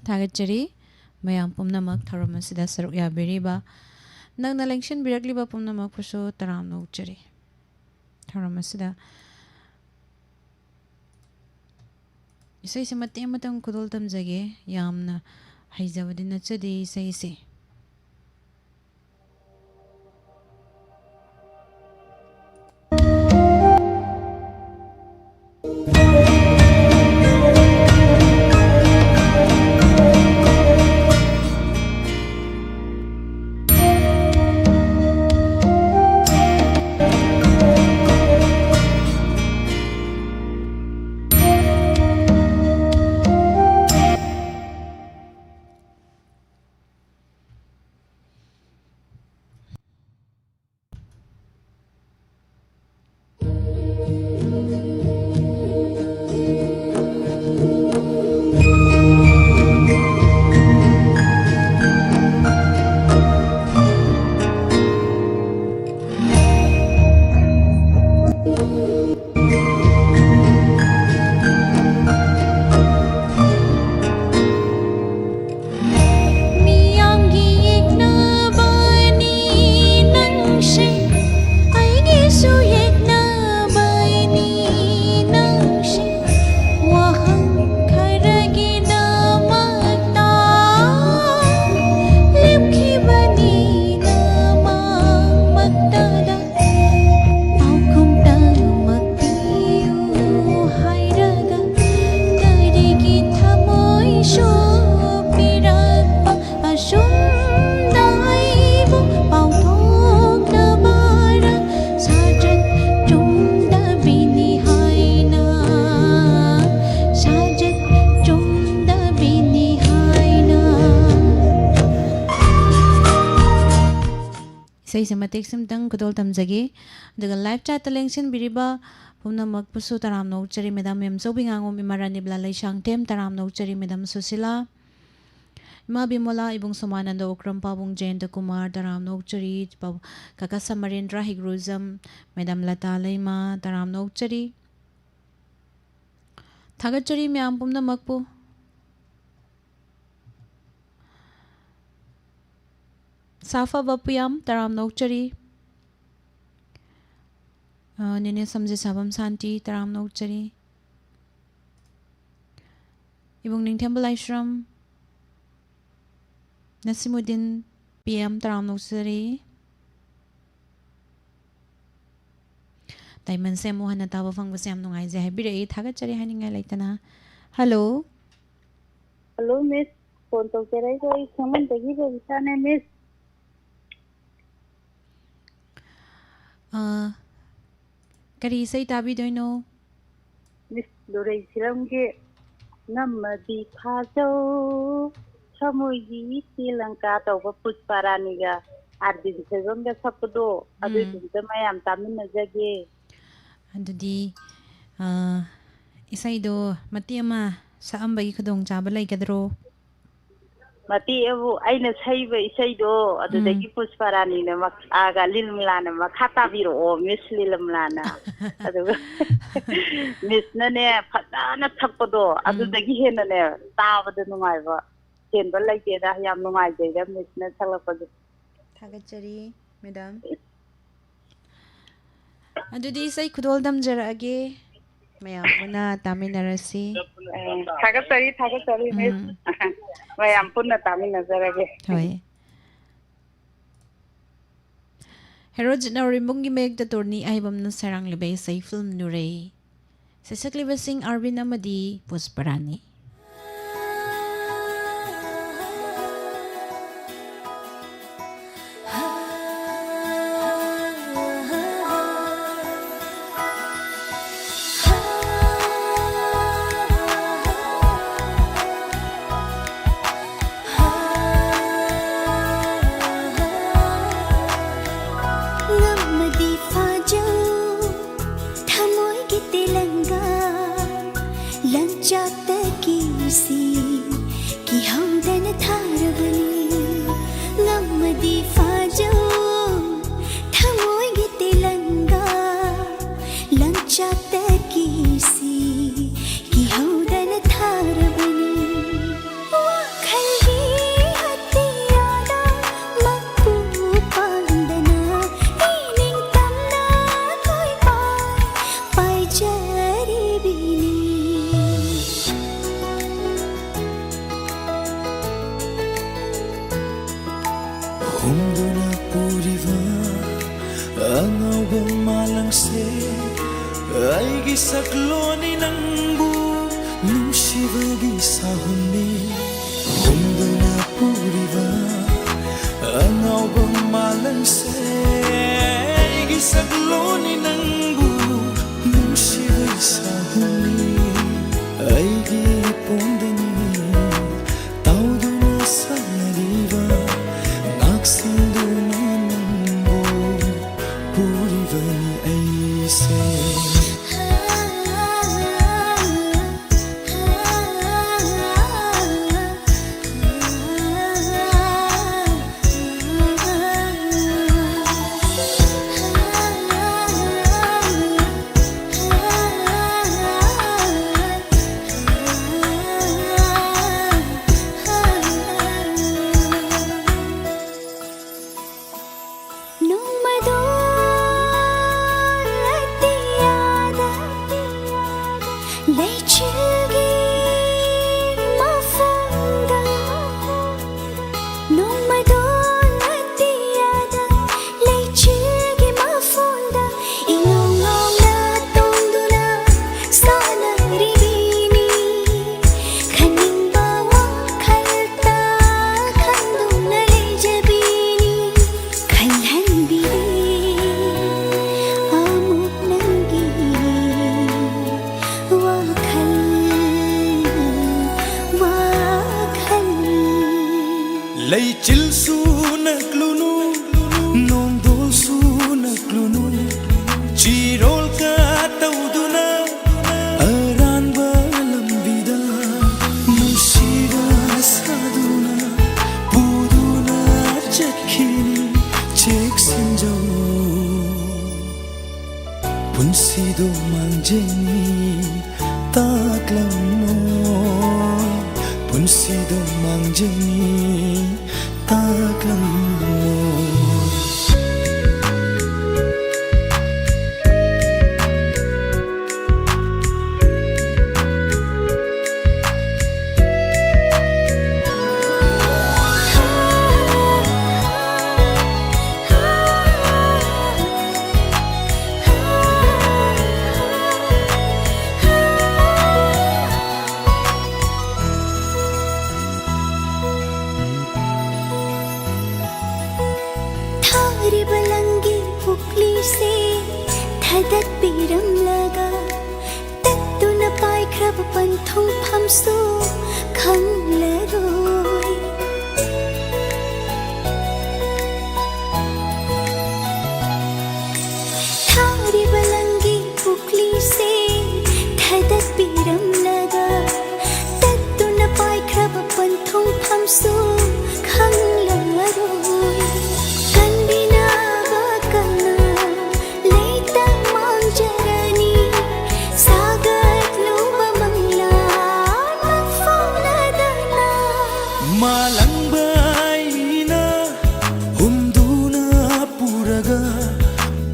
ꯊꯥꯒꯠꯆꯔꯤ꯫ ꯃꯌꯥꯝ ꯄꯨꯝꯅꯃꯛ ꯊꯧꯔꯝ ꯑꯁꯤꯗ ꯁꯔꯨꯛ ꯌꯥꯕꯤꯔꯤꯕ, ꯅꯪꯅ ꯂꯦꯡꯁꯤꯟꯕꯤꯔꯛꯂꯤꯕ ꯄꯨꯝꯅꯃꯛꯄꯨꯁꯨ ꯇꯔꯥꯝꯅ ꯑꯣꯛꯆꯔꯤ꯫ ꯊꯧꯔꯝ ꯑꯁꯤꯗ ꯏꯁꯩꯁꯦ ꯃꯇꯦꯛ ꯑꯃꯇꯪ ꯈꯨꯗꯣꯜ ꯇꯝꯖꯒꯦ꯫ ꯌꯥꯝꯅ ꯍꯩꯖꯕꯗꯤ ꯅꯠꯆꯗꯦ ꯏꯁꯩꯁꯦ꯫ ꯏꯁꯩꯁꯦ ꯃꯇꯦꯛ ꯁꯤꯝꯇꯪ ꯈꯨꯗꯣꯜ ꯇꯝꯖꯒꯦ꯫ ꯑꯗꯨꯒ live chatꯇ ꯂꯦꯡꯁꯤꯟꯕꯤꯔꯤꯕ ꯄꯨꯝꯅꯃꯛꯄꯨꯁꯨ ꯇꯔꯥꯝꯅ ꯑꯣꯛꯆꯔꯤ꯫ ꯃꯦꯗꯥꯝ ꯃꯦꯝꯆꯧꯕꯤ ꯉꯥꯉꯣꯝ, ꯏꯃꯥ ꯔꯥꯅꯤꯕꯂꯥ ꯂꯩꯁꯥꯡꯊꯦꯝ, ꯇꯔꯥꯝꯅ ꯑꯣꯛꯆꯔꯤ꯫ ꯃꯦꯗꯥꯝ ꯁꯨꯁꯤꯂꯥ, ꯏꯃꯥ ꯕꯤꯃꯣꯂꯥ, ꯏꯕꯨꯡ ꯁꯣꯃꯥꯅꯟꯗ, ꯎꯀ꯭ꯔꯝ ꯄꯥꯕꯨꯡ ꯖꯌꯟꯇ ꯀꯨꯃꯥꯔ, ꯇꯔꯥꯝꯅ ꯑꯣꯛꯆꯔꯤ꯫ ꯄꯥꯕꯨ-, ꯀꯀꯥ ꯁꯃꯔꯦꯟꯗ꯭ꯔ ꯍꯤꯒ꯭ꯔꯨꯖꯝ, ꯃꯦꯗꯥꯝ ꯂꯇꯥ ꯂꯩꯃ, ꯇꯔꯥꯝꯅ ꯑꯣꯛꯆꯔꯤ꯫ ꯊꯥꯒꯠꯆꯔꯤ ꯃꯌꯥꯝ ꯄꯨꯝꯅꯃꯛꯄꯨ꯫ ꯁꯥꯐꯕ ꯄꯨꯌꯥꯝ, ꯇꯔꯥꯝꯅ ꯑꯣꯛꯆꯔꯤ꯫ ꯑ, ꯅꯦꯅꯦ ꯁꯝꯖꯦ ꯁꯥꯕꯝ ꯁꯥꯟꯇꯤ, ꯇꯔꯥꯝꯅ ꯑꯣꯛꯆꯔꯤ꯫ ꯏꯕꯨꯡ ꯅꯤꯡꯊꯦꯝꯕ ꯂꯥꯏꯁ꯭ꯔꯝ, ꯅꯁꯤꯃꯨꯗꯤꯟ ꯄꯤ ꯑꯦꯝ, ꯇꯔꯥꯝꯅ ꯑꯣꯛꯆꯔꯤ꯫ ꯗꯥꯏꯃꯟꯁꯦ ꯑꯃꯨꯛ ꯍꯟꯅ ꯇꯥꯕ ꯐꯪꯕꯁꯦ ꯌꯥꯝ ꯅꯨꯡꯉꯥꯏꯖꯩ ꯍꯥꯏꯕꯤꯔꯛꯏ, ꯊꯥꯒꯠꯆꯔꯤ ꯍꯥꯏꯅꯤꯡꯉꯥꯏ ꯂꯩꯇꯅ꯫ ꯍꯜꯂꯣ꯫ ꯍꯜꯂꯣ, ꯃꯤꯁ꯫ ꯐꯣꯟ ꯇꯧꯖꯔꯛꯏꯗꯣ ꯑꯩ ꯈꯦꯃꯟꯗꯒꯤ ꯕꯕꯤꯇꯥꯅꯦ, ꯃꯤꯁ꯫ ꯑꯥ, ꯀꯔꯤ ꯏꯁꯩ ꯇꯥꯕꯤꯗꯣꯏꯅꯣ? ꯃꯤꯁ, ꯂꯨꯔꯩ ꯁꯤꯔꯝꯒꯤ ꯉꯝꯃꯗꯤ ꯐꯥꯖꯧ, ꯊꯃꯣꯏꯒꯤ ꯇꯦꯂꯪꯀꯥ ꯇꯧꯕ ꯄꯨꯁꯄꯥ ꯔꯥꯅꯤꯒ ꯑꯥꯔ ꯕꯤ ꯁꯣꯏꯕꯝꯒ ꯁꯛꯄꯗꯣ, ꯎꯝ꯫ ꯑꯗꯨꯏꯗꯨꯝꯇ ꯃꯌꯥꯝ ꯇꯥꯃꯤꯟꯅꯖꯒꯦ꯫ ꯑꯗꯨꯗꯤ, ꯑꯥ, ꯏꯁꯩꯗꯣ ꯃꯇꯦꯛ ꯑꯃ ꯁꯛꯑꯝꯕꯒꯤ ꯈꯨꯗꯣꯡꯆꯥꯕ ꯂꯩꯒꯗ꯭ꯔꯣ? ꯃꯇꯦꯛ ꯑꯕꯨ ꯑꯩꯅ ꯁꯛꯏꯕ ꯏꯁꯩꯗꯣ, ꯑꯗꯨꯗꯒꯤ ꯎꯝ꯫ ꯄꯨꯁꯄꯥ ꯔꯥꯅꯤꯅ ꯃꯛ-, ꯑꯥꯒ ꯂꯤꯂꯃꯂꯥꯅ ꯃꯈꯥ ꯇꯥꯕꯤꯔꯛꯑꯣ, ꯃꯤꯁ ꯂꯤꯂꯃꯂꯥꯅ꯫ ꯑꯗꯨꯒ ꯃꯤꯁꯅꯅꯦ, ꯐꯖꯅ ꯁꯛꯄꯗꯣ, ꯎꯝ꯫ ꯑꯗꯨꯗꯒꯤ ꯍꯦꯟꯅꯅꯦ, ꯇꯥꯕꯗ ꯅꯨꯡꯉꯥꯏꯕ ꯍꯦꯟꯕ ꯂꯩꯇꯦꯗ꯫ ꯌꯥꯝ ꯅꯨꯡꯉꯥꯏꯖꯩꯗ, ꯃꯤꯁꯅ ꯁꯛꯂꯛꯄꯁꯦ꯫ ꯊꯥꯒꯠꯆꯔꯤ, ꯃꯦꯗꯥꯝ꯫ ꯑꯗꯨꯗꯤ ꯏꯁꯩ ꯈꯨꯗꯣꯜ ꯇꯝꯖꯔꯛꯑꯒꯦ꯫ ꯃꯌꯥꯝ ꯄꯨꯟꯅ ꯇꯥꯃꯤꯟꯅꯔꯁꯤ꯫ ꯑꯦ, ꯊꯥꯒꯠꯆꯔꯤ, ꯊꯥꯒꯠꯆꯔꯤ, ꯃꯤꯁ꯫ ꯎꯝ꯫ ꯃꯌꯥꯝ ꯄꯨꯟꯅ ꯇꯥꯃꯤꯟꯅꯖꯔꯒꯦ꯫ ꯍꯣꯏ꯫ ꯍꯦꯔꯣ ꯖꯤꯠꯅꯥꯎꯔꯦꯝꯕꯨꯡꯒꯤ ꯃꯌꯦꯛꯇ ꯇꯣꯔꯅꯤ ꯑꯍꯩꯕꯝꯅ ꯁꯩꯔꯥꯡꯂꯤꯕ ꯏꯁꯩ ꯐꯤꯂꯝ ꯅꯨꯔꯩ꯫ ꯁꯩꯁꯛꯂꯤꯕꯁꯤꯡ ꯑꯥꯔꯕꯤꯟ ꯑꯃꯗꯤ ꯄꯨꯁꯄꯔꯥꯅꯤ꯫ ꯑꯩꯒꯤ ꯁꯛꯂꯣꯟꯅꯤ ꯅꯪꯕꯨ ꯅꯨꯡꯁꯤꯕꯒꯤ ꯁꯥꯍꯨꯝꯅꯤ ꯍꯨꯝꯗꯨꯅ ꯄꯨꯔꯤꯕ ꯑꯉꯥꯎꯕ ꯃꯥꯂꯪꯁꯦ꯫ ꯑꯩꯒꯤ ꯁꯛꯂꯣꯟꯅꯤ ꯅꯪꯕꯨ ꯅꯨꯡꯁꯤꯕꯒꯤ ꯁꯥꯍꯨꯝꯅꯤ ꯑꯩꯒꯤ ꯄꯣꯝꯗꯅꯤ ꯇꯥꯎꯗꯨꯅ ꯁꯥꯟꯅꯔꯤꯕ ꯉꯥꯛꯁꯤꯟꯗꯨꯅ ꯅꯪꯕꯨ ꯄꯨꯔꯤꯕꯅꯤ ꯑꯩꯁꯦ꯫ ꯅꯣꯡꯃꯗꯣ ꯑꯇꯤꯌꯥꯗ ꯂꯩꯆꯤꯜꯒꯤ ꯃꯐꯝꯗ, ꯅꯣꯡꯃꯗꯣ ꯑꯇꯤꯌꯥꯗ ꯂꯩꯆꯤꯜꯒꯤ ꯃꯐꯝꯗ ꯏꯉꯧ ꯉꯧꯅ ꯇꯣꯡꯗꯨꯅ ꯁꯥꯟꯅꯔꯤꯕꯤꯅꯤ꯫ ꯈꯟꯅꯤꯡꯕ ꯋꯥꯈꯜꯇ ꯈꯟꯗꯨꯅ ꯂꯩꯖꯕꯤꯅꯤ꯫ ꯈꯜꯍꯟꯕꯤꯔꯤ ꯑꯃꯨꯛ ꯅꯪꯒꯤ ꯋꯥꯈꯜ, ꯋꯥꯈꯜ꯫ ꯂꯩꯆꯤꯜꯁꯨ ꯅꯛꯂꯨꯅꯨ, ꯅꯣꯡꯗꯣꯜꯁꯨ ꯅꯛꯂꯨꯅꯨ, ꯆꯤꯔꯣꯜ ꯀꯥ ꯇꯧꯗꯨꯅ ꯑꯔꯥꯟꯕ ꯂꯝꯕꯤꯗ ꯅꯨꯡꯁꯤꯕ ꯁꯥꯗꯨꯅ ꯄꯨꯗꯨꯅ ꯆꯠꯈꯤꯅꯤ꯫ ꯆꯦꯛꯁꯤꯟꯖꯧ, ꯄꯨꯟꯁꯤꯗꯣ ꯃꯥꯡꯖꯅꯤ ꯇꯥꯛꯂꯝꯃꯣ, ꯄꯨꯟꯁꯤꯗꯣ ꯃꯥꯡꯖꯅꯤ ꯇꯥꯛꯂꯝꯃꯣ꯫ ꯁꯨ ꯈꯪꯂꯔꯣꯏ꯫ ꯊꯥꯔꯤꯕ ꯅꯪꯒꯤ ꯄꯨꯛꯂꯤꯁꯦ ꯊꯥꯗꯠꯄꯤꯔꯝꯂꯒ ꯇꯠꯇꯨꯅ ꯄꯥꯏꯈ꯭ꯔꯕ ꯄꯟꯊꯨꯡꯐꯝꯁꯨ ꯈꯪꯂꯔꯣꯏ꯫ ꯀꯟꯕꯤꯅꯕ ꯀꯅꯥ ꯂꯩꯇ ꯃꯥꯡꯖꯔꯅꯤ꯫ ꯁꯥꯒꯠꯂꯨꯕ ꯃꯪꯂꯥ ꯃꯪꯐꯥꯎꯅꯗꯅ꯫ ꯃꯥꯂꯪꯕ ꯑꯩꯅ ꯍꯨꯝꯗꯨꯅ ꯄꯨꯔꯒ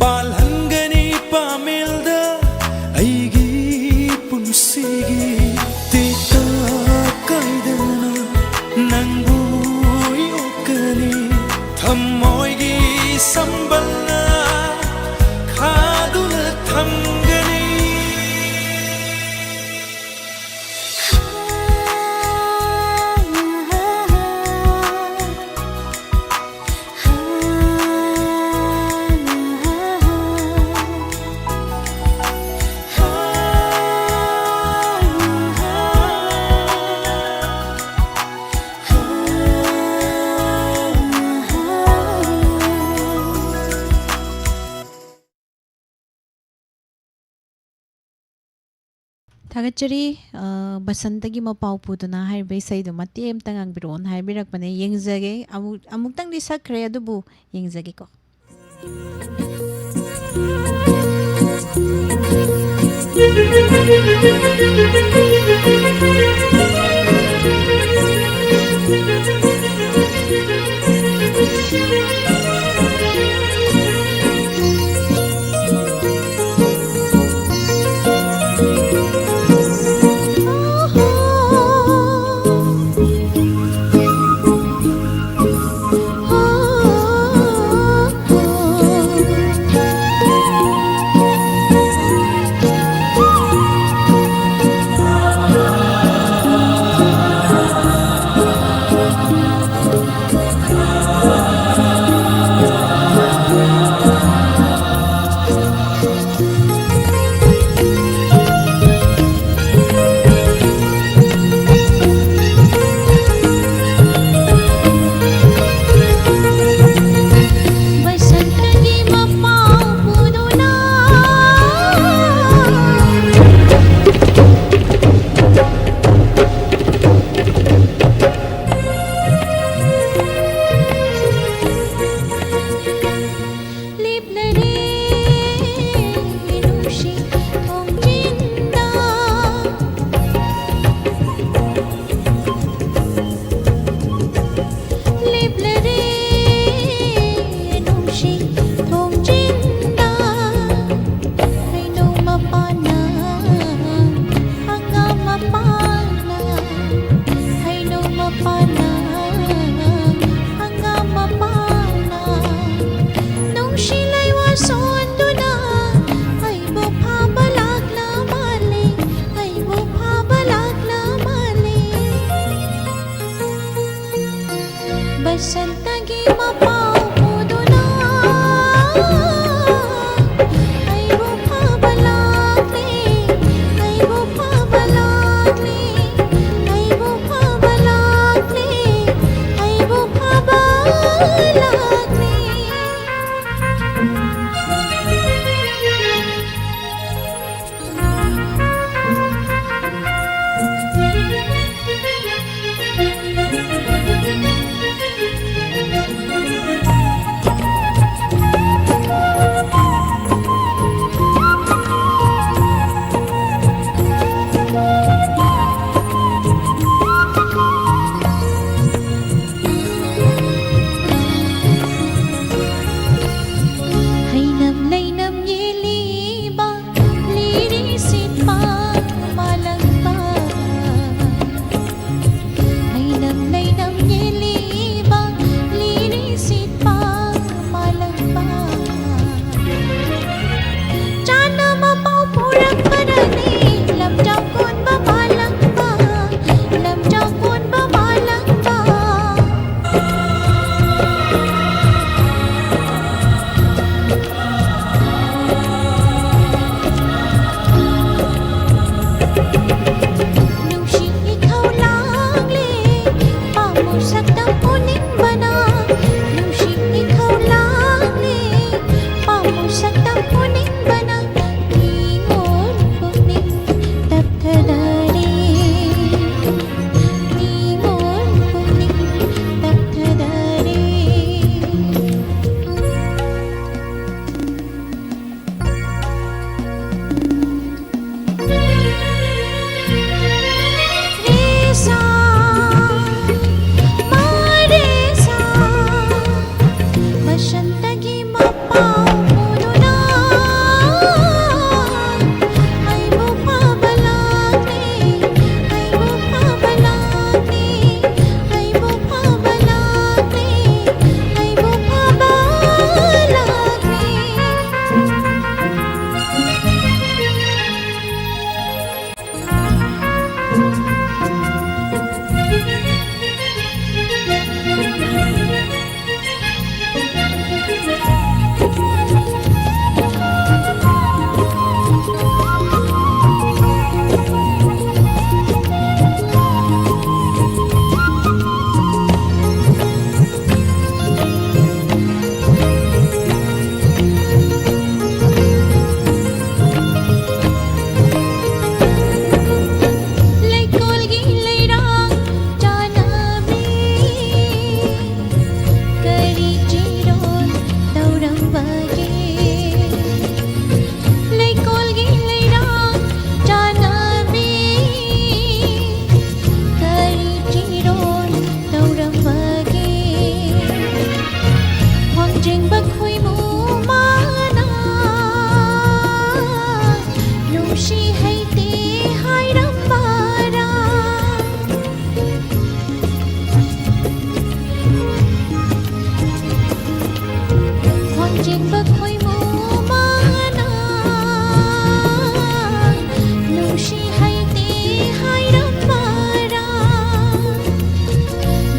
ꯄꯥꯜꯍꯟꯒꯅꯤ ꯄꯥꯃꯦꯜꯗ ꯑꯩꯒꯤ ꯄꯨꯟꯁꯤꯒꯤ꯫ ꯇꯦꯛꯇ ꯀꯥꯏꯗꯅ ꯅꯪꯕꯨ ꯌꯣꯛꯀꯅꯤ꯫ ꯊꯃꯣꯏꯒꯤ ꯁꯝꯕꯜꯅ ꯈꯥꯗꯨꯅ ꯊꯝꯒꯅꯤ꯫ ꯊꯥꯒꯠꯆꯔꯤ꯫ ꯑ, ꯕꯁꯟꯇꯒꯤ ꯃꯄꯥꯎ ꯄꯨꯗꯨꯅ ꯍꯥꯏꯔꯤꯕ ꯏꯁꯩꯗꯣ ꯃꯇꯦꯛ ꯑꯃꯇ ꯉꯥꯡꯕꯤꯔꯛꯑꯣꯅ ꯍꯥꯏꯕꯤꯔꯛꯄꯅꯦ꯫ ꯌꯦꯡꯖꯒꯦ꯫ ꯑꯃꯨꯛ, ꯑꯃꯨꯛꯇꯪꯗꯤ ꯁꯛꯈ꯭ꯔꯦ, ꯑꯗꯨꯕꯨ ꯌꯦꯡꯖꯒꯦꯀꯣ꯫ ꯁꯣꯟꯗꯨꯅ ꯑꯩꯕꯨ ꯐꯥꯕ ꯂꯥꯛꯂ ꯃꯥꯜꯂꯦ, ꯑꯩꯕꯨ ꯐꯥꯕ ꯂꯥꯛꯂ ꯃꯥꯜꯂꯦ꯫ ꯕꯁꯟꯇꯒꯤ ꯃꯄꯥꯎ ꯄꯨꯗꯨꯅ ꯑꯩꯕꯨ ꯐꯥꯕ ꯂꯥꯛꯂꯦ, ꯑꯩꯕꯨ ꯐꯥꯕ ꯂꯥꯛꯂꯦ, ꯑꯩꯕꯨ ꯐꯥꯕ ꯂꯥꯛꯂꯦ, ꯑꯩꯕꯨ ꯐꯥꯕ ꯂꯥꯛꯂꯦ꯫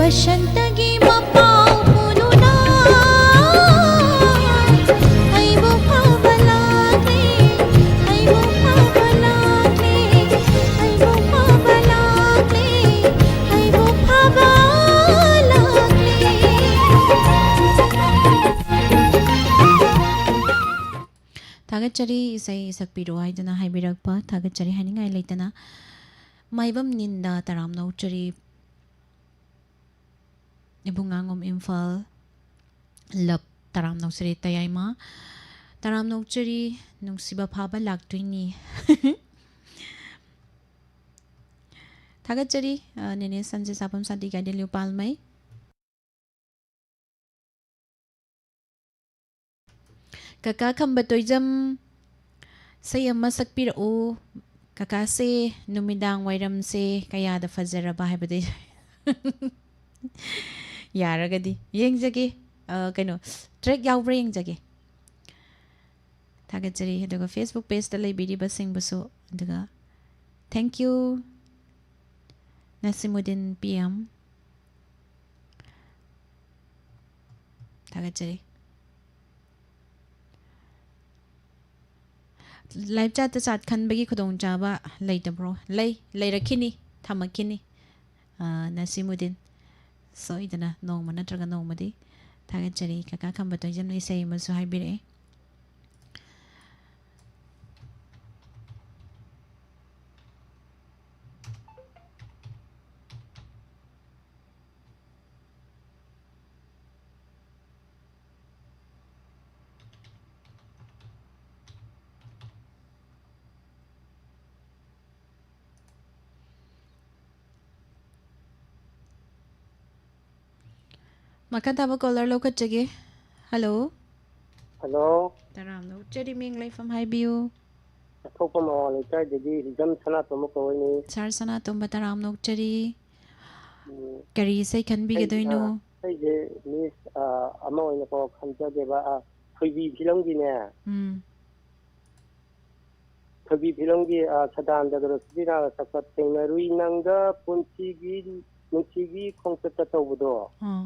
ꯁꯟꯇꯒꯤ ꯃꯄꯥꯎ ꯄꯨꯗꯨꯅ ꯑꯩꯕꯨ ꯐꯥꯕ ꯂꯥꯛꯂꯦ, ꯑꯩꯕꯨ ꯐꯥꯕ ꯂꯥꯛꯂꯦ, ꯑꯩꯕꯨ ꯐꯥꯕ ꯂꯥꯛꯂꯦ, ꯑꯩꯕꯨ ꯐꯥꯕ ꯂꯥꯛꯂꯦ꯫ ꯊꯥꯒꯠꯆꯔꯤ, ꯏꯁꯩ ꯁꯛꯄꯤꯔꯣ ꯍꯥꯏꯗꯨꯅ ꯍꯥꯏꯕꯤꯔꯛꯄ꯫ ꯊꯥꯒꯠꯆꯔꯤ ꯍꯥꯏꯅꯤꯡꯉꯥꯏ ꯂꯩꯇꯅ꯫ ꯃꯥꯏꯕꯝ ꯅꯤꯟꯗ ꯇꯔꯥꯝꯅ ꯑꯣꯛꯆꯔꯤ꯫ ꯏꯕꯨꯡꯉꯥꯉꯣꯝ ꯏꯝꯐꯥꯜ, ꯂꯞ ꯇꯔꯥꯝꯅ ꯑꯣꯛꯆꯔꯤ꯫ ꯇꯌꯥꯏꯃ ꯇꯔꯥꯝꯅ ꯑꯣꯛꯆꯔꯤ꯫ ꯅꯨꯡꯁꯤꯕ ꯐꯥꯕ ꯂꯥꯛꯇꯣꯏꯅꯤ꯫ ꯊꯥꯒꯠꯆꯔꯤ, ꯑ, ꯅꯦꯅꯦ ꯁꯟꯖꯦ ꯁꯥꯐꯝ ꯁꯥꯟꯇꯤ ꯒꯥꯏꯗꯦꯟ ꯂꯨꯄꯥꯜꯃꯩ꯫ ꯀꯀꯥ ꯈꯝꯕ ꯇꯣꯏꯖꯝ, ꯏꯁꯩ ꯑꯃ ꯁꯛꯄꯤꯔꯛꯎ꯫ ꯀꯀꯥꯁꯦ ꯅꯨꯃꯤꯗꯥꯡ ꯋꯥꯏꯔꯝꯁꯦ ꯀꯌꯥꯗ ꯐꯖꯔꯕ ꯍꯥꯏꯕꯗꯤ ꯌꯥꯔꯒꯗꯤ ꯌꯦꯡꯖꯒꯦ꯫ ꯑ, ꯀꯩꯅꯣ, ꯇ꯭ꯔꯦꯛ ꯌꯥꯎꯕ꯭ꯔꯥ ꯌꯦꯡꯖꯒꯦ꯫ ꯊꯥꯒꯠꯆꯔꯤ꯫ ꯑꯗꯨꯒ Facebook pageꯇ ꯂꯩꯕꯤꯔꯤꯕꯁꯤꯡꯕꯨꯁꯨ꯫ ꯑꯗꯨꯒ thank you, Nasimuddin P M. ꯊꯥꯒꯠꯆꯔꯤ꯫ Live chatꯇ chat ꯈꯟꯕꯒꯤ ꯈꯨꯗꯣꯡꯆꯥꯕ ꯂꯩꯇꯕ꯭ꯔꯣ? ꯂꯩ, ꯂꯩꯔꯛꯈꯤꯅꯤ, ꯊꯝꯃꯛꯈꯤꯅꯤ꯫ ꯑ, ꯅꯁꯤꯃꯨꯗꯤꯟ꯫ ꯁꯣꯏꯗꯅ ꯅꯣꯡꯃ ꯅꯠꯇ꯭ꯔꯒ ꯅꯣꯡꯃꯗꯤ꯫ ꯊꯥꯒꯠꯆꯔꯤ꯫ ꯀꯀꯥ ꯈꯝꯕ ꯇꯣꯏꯖꯝꯅ ꯏꯁꯩ ꯑꯃꯁꯨ ꯍꯥꯏꯕꯤꯔꯛꯑꯦ꯫ ꯃꯈꯥ ꯇꯥꯕ caller ꯂꯧꯈꯠꯆꯒꯦ꯫ Hello꯫ Hello꯫ ꯇꯔꯥꯝꯅ ꯑꯣꯛꯆꯔꯤ, ꯃꯤꯡ ꯂꯩꯐꯝ ꯍꯥꯏꯕꯤꯌꯨ꯫ ꯑꯊꯣꯛꯄ ꯃꯃꯥ ꯂꯩꯀꯥꯏꯗꯒꯤ ꯍꯤꯖꯝ ꯁꯅꯥꯇꯣꯝꯕ ꯀꯧꯏ꯫ Sir ꯁꯅꯥꯇꯣꯝꯕ, ꯇꯔꯥꯝꯅ ꯑꯣꯛꯆꯔꯤ꯫ ꯎꯝ꯫ ꯀꯔꯤ ꯏꯁꯩ ꯈꯟꯕꯤꯒꯗꯣꯏꯅꯣ? ꯑꯩ, ꯑ, ꯑꯩꯁꯦ Miss, ꯑ, ꯑꯃ ꯑꯣꯏꯅꯀꯣ ꯈꯟꯖꯒꯦꯕ, ꯑ, ꯊꯣꯏꯕꯤ ꯐꯤꯂꯝꯒꯤꯅꯦ꯫ ꯎꯝ꯫ ꯊꯣꯏꯕꯤ ꯐꯤꯂꯝꯒꯤ, ꯑ, ꯁꯗꯥꯅꯟꯗꯒ ꯔꯣꯁꯤꯕꯤꯅꯥꯒ ꯁꯛꯄ ꯊꯦꯡꯅꯔꯨꯏ ꯅꯪꯒ ꯄꯨꯟꯁꯤꯒꯤ ꯅꯨꯡꯁꯤꯒꯤ ꯈꯣꯡꯆꯠꯇ ꯇꯧꯕꯗꯣ, ꯑꯥ꯫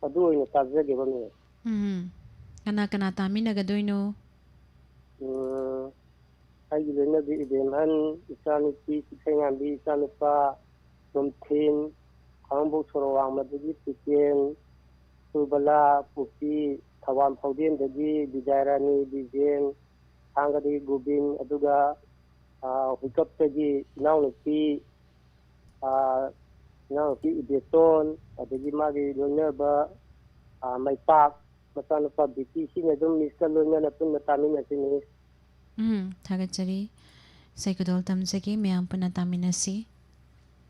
ꯑꯗꯨ ꯑꯣꯏꯅ ꯇꯥꯖꯒꯦꯕ, ꯃꯦꯝ꯫ ꯎꯝ꯫ ꯀꯅꯥ ꯀꯅꯥ ꯇꯥꯃꯤꯟꯅꯒꯗꯣꯏꯅꯣ? ꯎꯝ, ꯑꯩꯒꯤ ꯂꯣꯏꯅꯕꯤ ꯏꯕꯦꯝꯍꯟ, ꯏꯆꯥꯅꯨꯄꯤ ꯆꯤꯊꯩꯉꯥꯝꯕꯤ, ꯏꯆꯥꯅꯨꯄꯥ ꯅꯣꯝꯊꯤꯟ, ꯈꯥꯉꯕꯣꯛ ꯁꯣꯔꯣꯛ ꯋꯥꯡꯃꯗꯒꯤ ꯇꯤꯀꯦꯟ, ꯁꯨꯕꯂꯥ, ꯄꯨꯄꯤ, ꯊꯧꯕꯥꯜ ꯐꯥꯎꯗꯦꯝꯗꯒꯤ ꯕꯤꯖꯌꯔꯥꯅꯤ, ꯕꯤꯖꯦꯟ, ꯊꯥꯡꯒꯗꯒꯤ ꯒꯣꯕꯤꯟ, ꯑꯗꯨꯒ, ꯑ, ꯍꯨꯏꯀꯞꯇꯒꯤ ꯏꯅꯥꯎꯅꯨꯄꯤ, ꯑ, ꯏꯅꯥꯎꯅꯨꯄꯤ ꯏꯕꯦꯇꯣꯟ, ꯑꯗꯒꯤ ꯃꯥꯒꯤ ꯂꯣꯏꯅꯕ, ꯑ, ꯃꯩꯄꯥꯛ, ꯃꯆꯥꯅꯨꯄꯥ ꯕꯤꯀꯤ, ꯁꯤꯅꯤ ꯑꯗꯨꯝ ꯃꯤꯁꯀ ꯂꯣꯏꯅꯅ ꯄꯨꯟꯅ ꯇꯥꯃꯤꯟꯅꯁꯤ, ꯃꯤꯁ꯫ ꯎꯝ, ꯊꯥꯒꯠꯆꯔꯤ꯫ ꯏꯁꯩ ꯈꯨꯗꯣꯜ ꯇꯝꯖꯒꯦ, ꯃꯌꯥꯝ ꯄꯨꯟꯅ ꯇꯥꯃꯤꯟꯅꯁꯤ꯫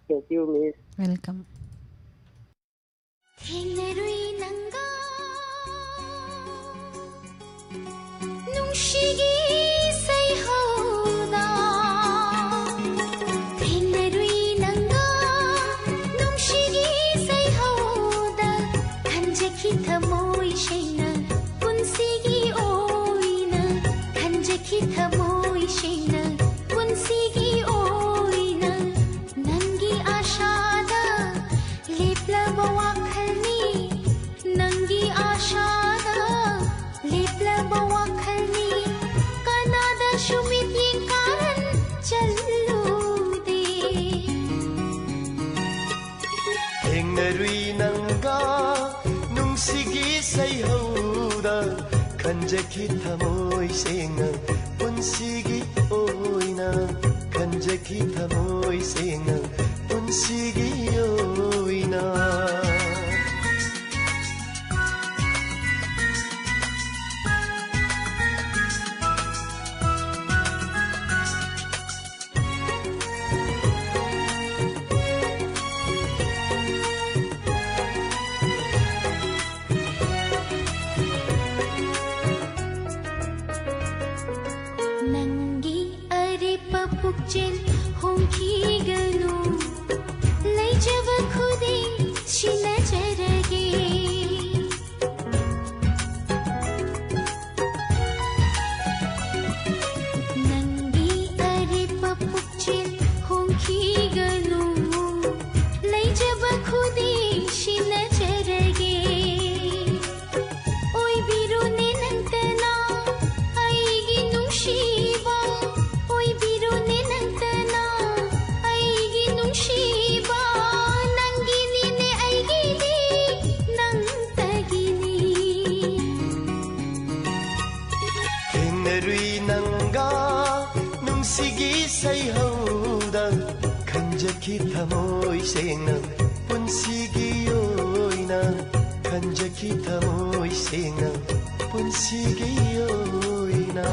Thank you, miss. Welcome꯫ ꯊꯦꯡꯅꯔꯨꯏ ꯅꯪꯒ ꯅꯨꯡꯁꯤꯒꯤ ꯁꯩꯍꯧꯗ꯫ ꯊꯦꯡꯅꯔꯨꯏ ꯅꯪꯒ ꯅꯨꯡꯁꯤꯒꯤ ꯁꯩꯍꯧꯗ꯫ ꯈꯟꯖꯈꯤ ꯊꯃꯣꯏ ꯁꯦꯡꯅ ꯄꯨꯟꯁꯤꯒꯤ ꯑꯣꯏꯅ꯫ ꯈꯟꯖꯈꯤ ꯊꯃꯣꯏ ꯁꯦꯡꯅ ꯄꯨꯟꯁꯤꯒꯤ ꯑꯣꯏꯅ꯫ ꯅꯪꯒꯤ ꯑꯥꯁꯥꯗ ꯂꯦꯞꯂꯕ ꯋꯥꯈꯜꯅꯤ꯫ ꯅꯪꯒꯤ ꯑꯥꯁꯥꯗ ꯂꯦꯞꯂꯕ ꯋꯥꯈꯜꯅꯤ꯫ ꯀꯅꯥꯗꯁꯨ ꯃꯤꯠꯌꯦꯡ ꯀꯥꯔꯟ ꯆꯜꯂꯨꯗꯦ꯫ ꯊꯦꯡꯅꯔꯨꯏ ꯅꯪꯒ ꯅꯨꯡꯁꯤꯒꯤ ꯁꯩꯍꯧꯗ꯫ ꯈꯟꯖꯈꯤ ꯊꯃꯣꯏ ꯁꯦꯡꯅ ꯄꯨꯟꯁꯤꯒꯤ ꯑꯣꯏꯅ꯫ ꯈꯟꯖꯈꯤ ꯊꯃꯣꯏ ꯁꯦꯡꯅ ꯄꯨꯟꯁꯤꯒꯤ ꯑꯣꯏꯅ꯫ ꯅꯪꯒꯤ ꯑꯔꯦꯞꯄ ꯄꯨꯛꯆꯦꯜ ꯍꯣꯡꯈꯤꯒꯅꯨ꯫ ꯂꯩꯖꯕ ꯈꯨꯗꯤꯡ ꯁꯤꯟꯅꯖꯔꯒꯦ꯫ ꯅꯪꯒꯤ ꯑꯔꯦꯞꯄ ꯄꯨꯛꯆꯦꯜ ꯍꯣꯡꯈꯤꯒꯅꯨ꯫ ꯂꯩꯖꯕ ꯔꯨꯏ ꯅꯪꯒ ꯅꯨꯡꯁꯤꯒꯤ ꯁꯩꯍꯧꯗ ꯈꯟꯖꯈꯤ ꯊꯃꯣꯏ ꯁꯦꯡꯅ ꯄꯨꯟꯁꯤꯒꯤ ꯑꯣꯏꯅ, ꯈꯟꯖꯈꯤ ꯊꯃꯣꯏ ꯁꯦꯡꯅ ꯄꯨꯟꯁꯤꯒꯤ ꯑꯣꯏꯅ꯫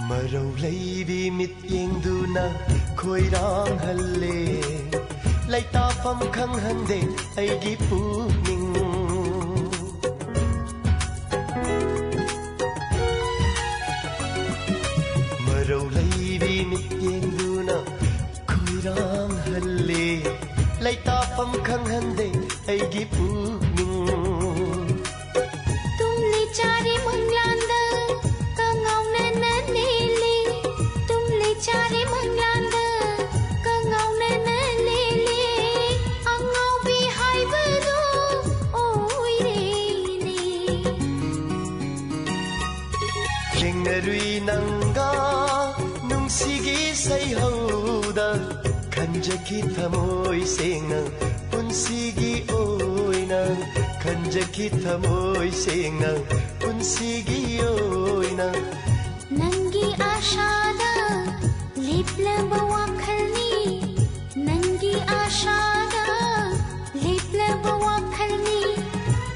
ꯃꯔꯧ ꯂꯩꯕꯤ ꯃꯤꯠꯌꯦꯡꯗꯨꯅ ꯈꯣꯏꯔꯥꯡꯍꯜꯂꯦ, ꯂꯩꯇꯥꯐꯝ ꯈꯪꯍꯟꯗꯦ ꯑꯩꯒꯤ ꯄꯨꯛꯅꯤꯡ꯫ ꯃꯔꯧ ꯂꯩꯕꯤ ꯃꯤꯠꯌꯦꯡꯗꯨꯅ ꯈꯣꯏꯔꯥꯡꯍꯜꯂꯦ, ꯂꯩꯇꯥꯐꯝ ꯈꯪꯍꯟꯗꯦ ꯑꯩꯒꯤ ꯄꯨꯛꯅꯤꯡ꯫ ꯇꯨꯝꯂꯤ ꯆꯥꯔꯤ ꯃꯪꯂꯥꯟꯗ ꯀꯉꯥꯎꯅꯅ ꯂꯦꯜꯂꯤ, ꯇꯨꯝꯂꯤ ꯆꯥꯔꯤ ꯃꯪꯂꯥꯟꯗ ꯀꯉꯥꯎꯅꯅ ꯂꯦꯜꯂꯤ, ꯑꯉꯥꯎꯕꯤ ꯍꯥꯏꯕꯗꯨ ꯑꯣꯏꯔꯦꯅꯦ꯫ ꯊꯦꯡꯅꯔꯨꯏ ꯅꯪꯒ ꯅꯨꯡꯁꯤꯒꯤ ꯁꯩꯍꯧꯗ, ꯈꯟꯖꯈꯤ ꯊꯃꯣꯏ ꯁꯦꯡꯅ ꯄꯨꯟꯁꯤꯒꯤ ꯑꯣꯏꯅ, ꯈꯟꯖꯈꯤ ꯊꯃꯣꯏ ꯁꯦꯡꯅ ꯄꯨꯟꯁꯤꯒꯤ ꯑꯣꯏꯅ꯫ ꯅꯪꯒꯤ ꯑꯥꯁꯥꯗ ꯂꯦꯞꯂꯕ ꯋꯥꯈꯜꯅꯤ, ꯅꯪꯒꯤ ꯑꯥꯁꯥꯗ ꯂꯦꯞꯂꯕ ꯋꯥꯈꯜꯅꯤ,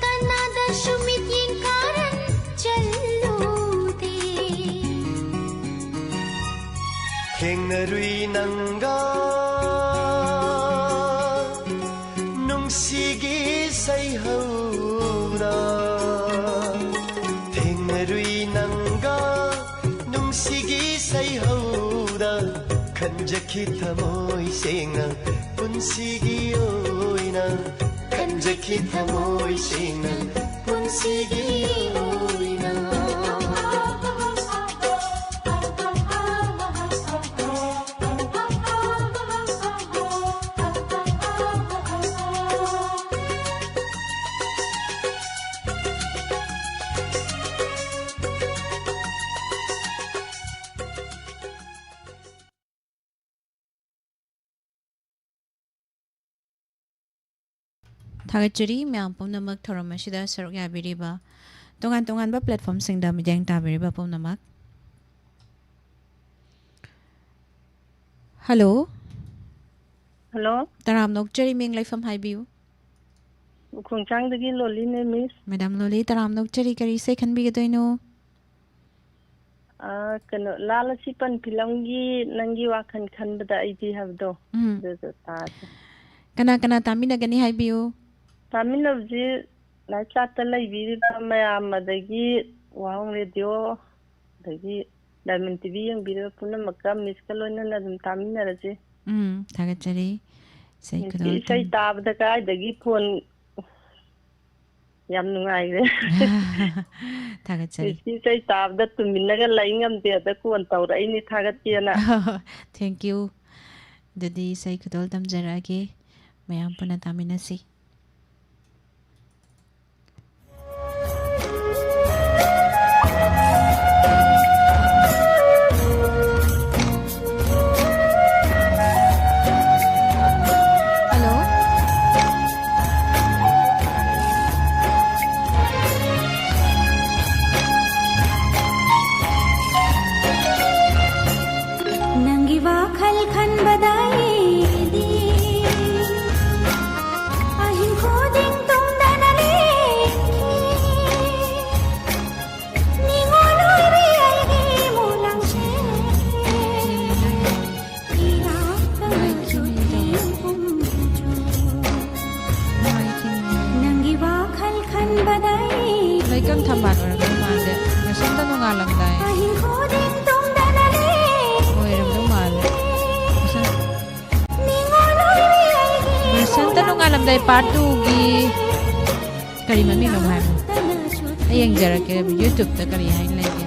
ꯀꯅꯥꯗꯁꯨ ꯃꯤꯠꯌꯦꯡ ꯀꯥꯔꯟ ꯆꯜꯂꯨꯗꯦ꯫ ꯊꯦꯡꯅꯔꯨꯏ ꯅꯪꯒ ꯅꯨꯡꯁꯤꯒꯤ ꯁꯩꯍꯧꯗ, ꯊꯦꯡꯅꯔꯨꯏ ꯅꯪꯒ ꯅꯨꯡꯁꯤꯒꯤ ꯁꯩꯍꯧꯗ, ꯈꯟꯖꯈꯤ ꯊꯃꯣꯏ ꯁꯦꯡꯅ ꯄꯨꯟꯁꯤꯒꯤ ꯑꯣꯏꯅ, ꯈꯟꯖꯈꯤ ꯊꯃꯣꯏ ꯁꯦꯡꯅ ꯄꯨꯟꯁꯤꯒꯤ ꯑꯣꯏꯅ꯫ ꯊꯥꯒꯠꯆꯔꯤ ꯃꯌꯥꯝ ꯄꯨꯝꯅꯃꯛ ꯊꯧꯔꯝ ꯑꯁꯤꯗ ꯁꯔꯨꯛ ꯌꯥꯕꯤꯔꯤꯕ, ꯇꯣꯉꯥꯟ ꯇꯣꯉꯥꯟꯕ platformꯁꯤꯡꯗ ꯃꯤꯠꯌꯦꯡ ꯇꯥꯕꯤꯔꯤꯕ ꯄꯨꯝꯅꯃꯛ꯫ Hello꯫ Hello꯫ ꯇꯔꯥꯝꯅ ꯑꯣꯛꯆꯔꯤ, ꯃꯤꯡ ꯂꯩꯐꯝ ꯍꯥꯏꯕꯤꯌꯨ꯫ ꯎꯈꯣꯡꯁꯥꯡꯗꯒꯤ ꯂꯣꯂꯤꯅꯦ, Miss꯫ Madam ꯂꯣꯂꯤ, ꯇꯔꯥꯝꯅ ꯑꯣꯛꯆꯔꯤ, ꯀꯔꯤ ꯏꯁꯩ ꯈꯟꯕꯤꯒꯗꯣꯏꯅꯣ? ꯑꯥ, ꯀꯩꯅꯣ, ꯂꯥꯜ ꯑꯁꯤ ꯄꯟ ꯐꯤꯂꯝꯒꯤ ꯅꯪꯒꯤ ꯋꯥꯈꯜ ꯈꯟꯕꯗ ꯑꯩꯗꯤ ꯍꯥꯏꯕꯗꯣ, ꯎꯝ꯫ ꯑꯗꯨꯗꯣ ꯇꯥꯁꯦ꯫ ꯀꯅꯥ ꯀꯅꯥ ꯇꯥꯃꯤꯟꯅꯒꯅꯤ ꯍꯥꯏꯕꯤꯌꯨ꯫ ꯇꯥꯃꯤꯟꯅꯕꯁꯤ ꯂꯥꯏꯞ ꯆꯥꯠꯇ ꯂꯩꯕꯤꯔꯤꯕ ꯃꯌꯥꯝ, ꯑꯗꯒꯤ ꯋꯥꯍꯪ ꯔꯦꯗꯤꯑꯣ, ꯑꯗꯒꯤ Diamond TV ꯌꯦꯡꯕꯤꯔꯤꯕ ꯄꯨꯝꯅꯃꯛꯀ, Missꯀ ꯂꯣꯏꯅꯅ ꯑꯗꯨꯝ ꯇꯥꯃꯤꯟꯅꯔꯁꯤ꯫ ꯎꯝ, ꯊꯥꯒꯠꯆꯔꯤ꯫ ꯏꯁꯩ Missꯀꯤ ꯈꯨꯗꯣꯜ ꯏꯁꯩ ꯇꯝ- ꯇꯥꯕꯗ ꯀꯥꯏꯗꯒꯤ ꯐꯣꯟ ꯌꯥꯝ ꯅꯨꯡꯉꯥꯏꯔꯦ꯫ ꯊꯥꯒꯠꯆꯔꯤ꯫ Missꯀꯤ ꯏꯁꯩ ꯇꯥꯕꯗ ꯇꯨꯃꯤꯟꯅꯒ ꯂꯩ ꯉꯝꯗꯦ, ꯑꯗ ꯀꯣꯟ ꯇꯧꯔꯛꯏꯅꯤ, ꯊꯥꯒꯠꯀꯦꯅ꯫ Thank you꯫ ꯑꯗꯨꯗꯤ ꯏꯁꯩ ꯈꯨꯗꯣꯜ ꯇꯝꯖꯔꯛꯑꯒꯦ, ꯃꯌꯥꯝ ꯄꯨꯟꯅ ꯇꯥꯃꯤꯟꯅꯁꯤ꯫ Hello꯫ ꯅꯪꯒꯤ ꯋꯥꯈꯜ ꯈꯟꯕꯗ ꯑꯩꯗꯤ ꯑꯍꯤꯡ ꯈꯨꯗꯤꯡ ꯇꯨꯝꯗꯅ ꯂꯦꯟꯈꯤ꯫ ꯅꯤꯉꯣꯜ ꯑꯣꯏꯕꯤ ꯑꯩꯒꯤ ꯃꯣꯂꯥꯡꯁꯦ꯫ ꯅꯪꯒꯤ ꯋꯥꯈꯜ ꯈꯟꯕꯗ ꯑꯩ ꯂꯩꯀꯪ ꯊꯝꯕꯥꯜ ꯑꯣꯏꯔꯝꯗꯧ ꯃꯥꯜꯂꯦ꯫ ꯃꯁꯝꯗ ꯅꯣꯡꯉꯥꯜꯂꯝꯗꯥꯏ ꯑꯍꯤꯡ ꯈꯨꯗꯤꯡ ꯇꯨꯝꯗꯅ ꯂꯩ꯫ ꯑꯣꯏꯔꯝꯗꯧ ꯃꯥꯜꯂꯦ꯫ ꯃꯁꯝ-, ꯅꯤꯉꯣꯜ ꯑꯣꯏꯕꯤ ꯑꯩꯒꯤ ꯃꯁꯝꯗ ꯅꯣꯡꯉꯥꯜꯂꯝꯗꯥꯏ part twoꯒꯤ ꯀꯔꯤ ꯃꯃꯤꯡꯅꯣ ꯍꯥꯏꯕꯅꯣ? ꯑꯩ ꯌꯦꯡꯖꯔꯛꯀꯦ YouTubeꯇ ꯀꯔꯤ ꯍꯥꯏꯅ ꯂꯩꯒꯦ꯫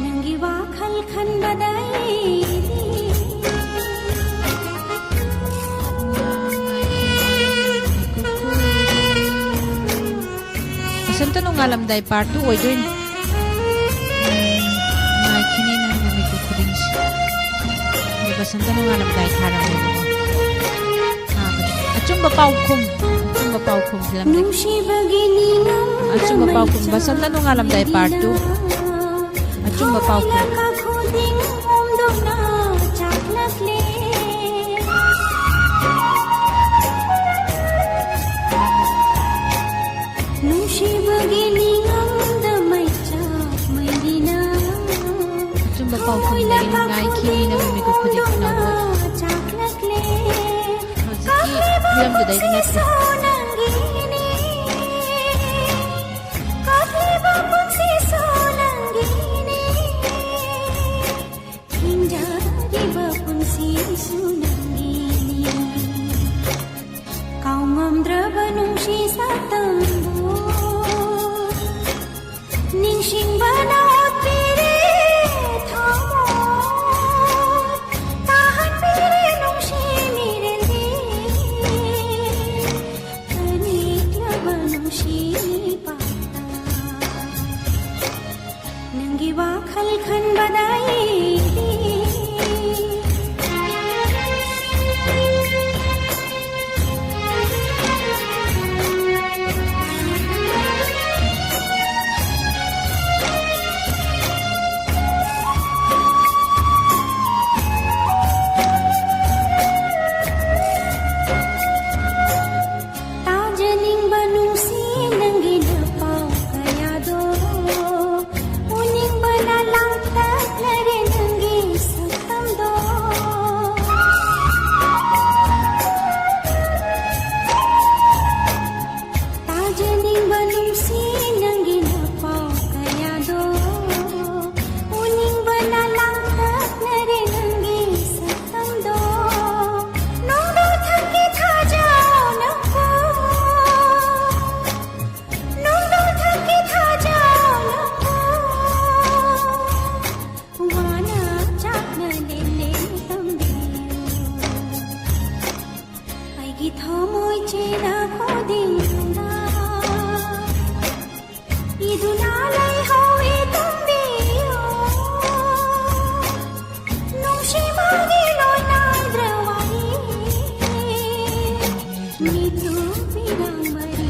ꯅꯪꯒꯤ ꯋꯥꯈꯜ ꯈꯟꯕꯗ ꯑꯩꯗꯤ꯫ ꯃꯁꯝꯇ ꯅꯣꯡꯉꯥꯜꯂꯝꯗꯥꯏ part two ꯑꯣꯏꯗꯣꯏꯅꯤ꯫ ꯅꯨꯡꯉꯥꯏꯈꯤꯅꯤ ꯅꯪ ꯅꯨꯃꯤꯠꯇꯨ ꯈꯨꯗꯤꯡꯁꯤ꯫ ꯑꯗꯣ ꯕꯁꯟꯇ ꯅꯣꯡꯉꯥꯜꯂꯝꯗꯥꯏ ꯊꯥꯔꯝꯃꯦꯕꯀꯣ꯫ ꯊꯥꯕꯗꯣ꯫ ꯑꯆꯨꯝꯕ ꯑꯆꯨꯝꯕ ꯄꯥꯎꯈꯨꯝ, ꯑꯆꯨꯝꯕ ꯄꯥꯎꯈꯨꯝ ꯐꯤꯂꯝꯗꯒꯤ꯫ ꯅꯨꯡꯁꯤꯕꯒꯤ ꯅꯤꯡꯉꯝꯗ ꯑꯆꯨꯝꯕ ꯄꯥꯎꯈꯨꯝ, ꯃꯩꯆꯥꯛ ꯕꯁꯟꯇ ꯅꯣꯡꯉꯥꯜꯂꯝꯗꯥꯏ part two꯫ ꯃꯩꯗꯤꯅ꯫ ꯑꯆꯨꯝꯕ ꯄꯥꯎꯈꯨꯝ꯫ ꯊꯋꯥꯏ ꯂꯥꯈ ꯈꯨꯗꯤꯡ ꯐꯣꯡꯗꯣꯛꯅ ꯆꯥꯛꯂꯛꯂꯦ꯫ ꯅꯨꯡꯁꯤꯕꯒꯤ ꯅꯤꯡꯉꯝꯗ ꯃꯩꯆꯥꯛ ꯃꯩꯔꯤꯅ꯫ ꯑꯆꯨꯝꯕ ꯄꯥꯎꯈꯨꯝꯗꯒꯤ ꯊꯋꯥꯏ ꯂꯥꯈ ꯉꯥꯏꯈꯤꯅꯤ ꯅꯪꯒꯤ ꯃꯤꯀꯨꯞ ꯈꯨꯗꯤꯡ꯫ ꯈꯨꯗꯤꯡ ꯐꯣꯡꯗꯣꯛꯅ ꯆꯥꯛꯂꯛꯂꯦ꯫ ꯍꯧꯖꯤꯛꯀꯤ ꯐꯤꯂꯝꯗꯨꯗꯩꯗꯤ ꯅꯠꯇꯦ꯫ ꯀꯞꯂꯤꯕ ꯄꯨꯟꯁꯤꯁꯨ ꯅꯪꯒꯤꯅꯤ꯫ ꯀꯞꯂꯤꯕ ꯄꯨꯟꯁꯤꯁꯨ ꯅꯪꯒꯤꯅꯤ꯫ ꯍꯤꯡꯖꯔꯤꯕ ꯄꯨꯟꯁꯤꯁꯨ ꯅꯪꯒꯤꯅꯤ꯫ ꯀꯥꯎꯉꯝꯗ꯭ꯔꯕ ꯅꯨꯡꯁꯤ ꯁꯛꯇꯝꯕꯨ ꯅꯤꯡꯁꯤꯡꯕꯅ ꯑꯣꯠꯄꯤꯔꯦ ꯊꯃꯣꯏ, ꯇꯥꯍꯟꯕꯤꯔꯦ ꯅꯨꯡꯁꯤ ꯃꯤꯔꯦꯜꯗꯤ, ꯑꯅꯤꯛꯂꯕ ꯅꯨꯡꯁꯤ ꯄꯥꯎꯇꯥꯛ꯫ ꯅꯪꯒꯤ ꯋꯥꯈꯜ ꯈꯟꯕꯗ ꯑꯩꯗꯤ ꯇꯥꯖꯅꯤꯡꯕ ꯅꯨꯡꯁꯤ ꯅꯪꯒꯤ ꯅꯄꯥꯎ ꯀꯌꯥꯗꯣ, ꯎꯅꯤꯡꯕꯅ ꯂꯥꯡꯇꯛꯅꯔꯦ ꯅꯪꯒꯤ ꯁꯛꯇꯝꯗꯣ꯫ ꯇꯥꯖꯅꯤꯡꯕ ꯅꯨꯡꯁꯤ ꯅꯪꯒꯤ ꯅꯄꯥꯎ ꯀꯌꯥꯗꯣ, ꯎꯅꯤꯡꯕꯅ ꯂꯥꯡꯇꯛꯅꯔꯦ ꯅꯪꯒꯤ ꯁꯛꯇꯝꯗꯣ꯫ ꯅꯣꯡꯗꯣ ꯊꯛꯀꯤ ꯊꯥꯖꯥꯎ ꯅꯪꯕꯨ, ꯅꯣꯡꯗꯣ ꯊꯛꯀꯤ ꯊꯥꯖꯥꯎ ꯅꯪꯕꯨ, ꯋꯥꯅ ꯆꯥꯛꯅ ꯂꯦꯟꯂꯦ ꯇꯝꯕꯤꯌꯨ꯫ ꯑꯩꯒꯤ ꯊꯃꯣꯏ ꯆꯦꯅ ꯈꯣꯗꯤꯡꯗꯨꯅ ꯏꯗꯨꯅ ꯂꯩꯍꯧꯏ ꯇꯝꯕꯤꯌꯨ꯫ ꯅꯨꯡꯁꯤꯕꯒꯤ ꯂꯣꯏꯅꯥꯏꯗ꯭ꯔ ꯋꯥꯔꯤ ꯃꯤꯠꯇꯨ ꯄꯤꯔꯥꯡ ꯃꯔꯤ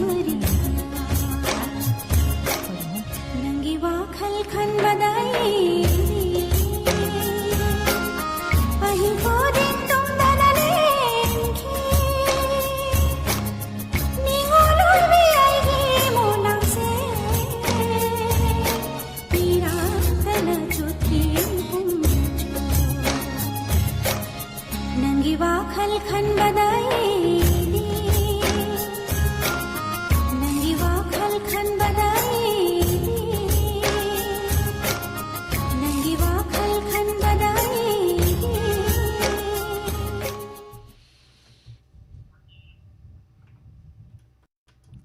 ꯃꯔꯤ ꯅꯪꯒꯤ ꯋꯥꯈꯜ ꯈꯟꯕꯗ ꯑꯩꯗꯤ ꯑꯍꯤꯡ ꯈꯨꯗꯤꯡ ꯇꯨꯝꯗꯅ ꯂꯦꯟꯈꯤ꯫ ꯅꯤꯡꯉꯣꯜ ꯑꯣꯏꯕꯤ ꯑꯩꯒꯤ ꯃꯣꯂꯥꯡꯁꯦ ꯄꯤꯔꯥꯡꯇꯅ ꯆꯨꯠꯈꯤ ꯄꯨꯝꯆꯨ꯫ ꯅꯪꯒꯤ ꯋꯥꯈꯜ ꯈꯟꯕꯗ ꯑꯩꯗꯤ, ꯅꯪꯒꯤ ꯋꯥꯈꯜ ꯈꯟꯕꯗ ꯑꯩꯗꯤ, ꯅꯪꯒꯤ ꯋꯥꯈꯜ ꯈꯟꯕꯗ ꯑꯩꯗꯤ꯫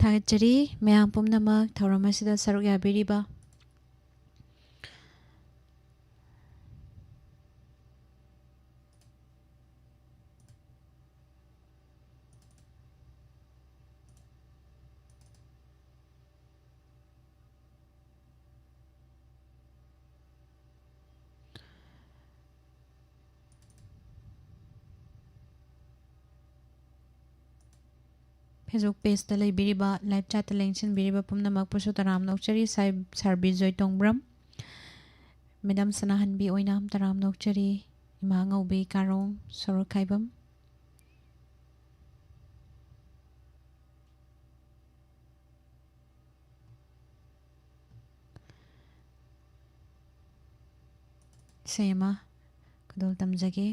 ꯊꯥꯒꯠꯆꯔꯤ ꯃꯌꯥꯝ ꯄꯨꯝꯅꯃꯛ ꯊꯧꯔꯝ ꯑꯁꯤꯗ ꯁꯔꯨꯛ ꯌꯥꯕꯤꯔꯤꯕ꯫ Facebook pageꯇ ꯂꯩꯕꯤꯔꯤꯕ, live chatꯇ ꯂꯦꯡꯁꯤꯟꯕꯤꯔꯤꯕ ꯄꯨꯝꯅꯃꯛꯄꯨꯁꯨ ꯇꯔꯥꯝꯅ ꯑꯣꯛꯆꯔꯤ꯫ ꯁꯥꯏ-, Sir ꯕꯤꯖꯣꯏ ꯇꯣꯡꯕ꯭ꯔꯝ, Madam ꯁꯅꯥꯍꯟꯕꯤ ꯑꯣꯏꯅꯥꯝ ꯇꯔꯥꯝꯅ ꯑꯣꯛꯆꯔꯤ꯫ ꯏꯃꯥ ꯉꯧꯕꯤ ꯀꯥꯔꯣꯡ ꯁꯣꯔꯣꯛꯈꯥꯏꯕꯝ꯫ ꯏꯁꯩ ꯑꯃ ꯈꯨꯗꯣꯜ ꯇꯝꯖꯒꯦ꯫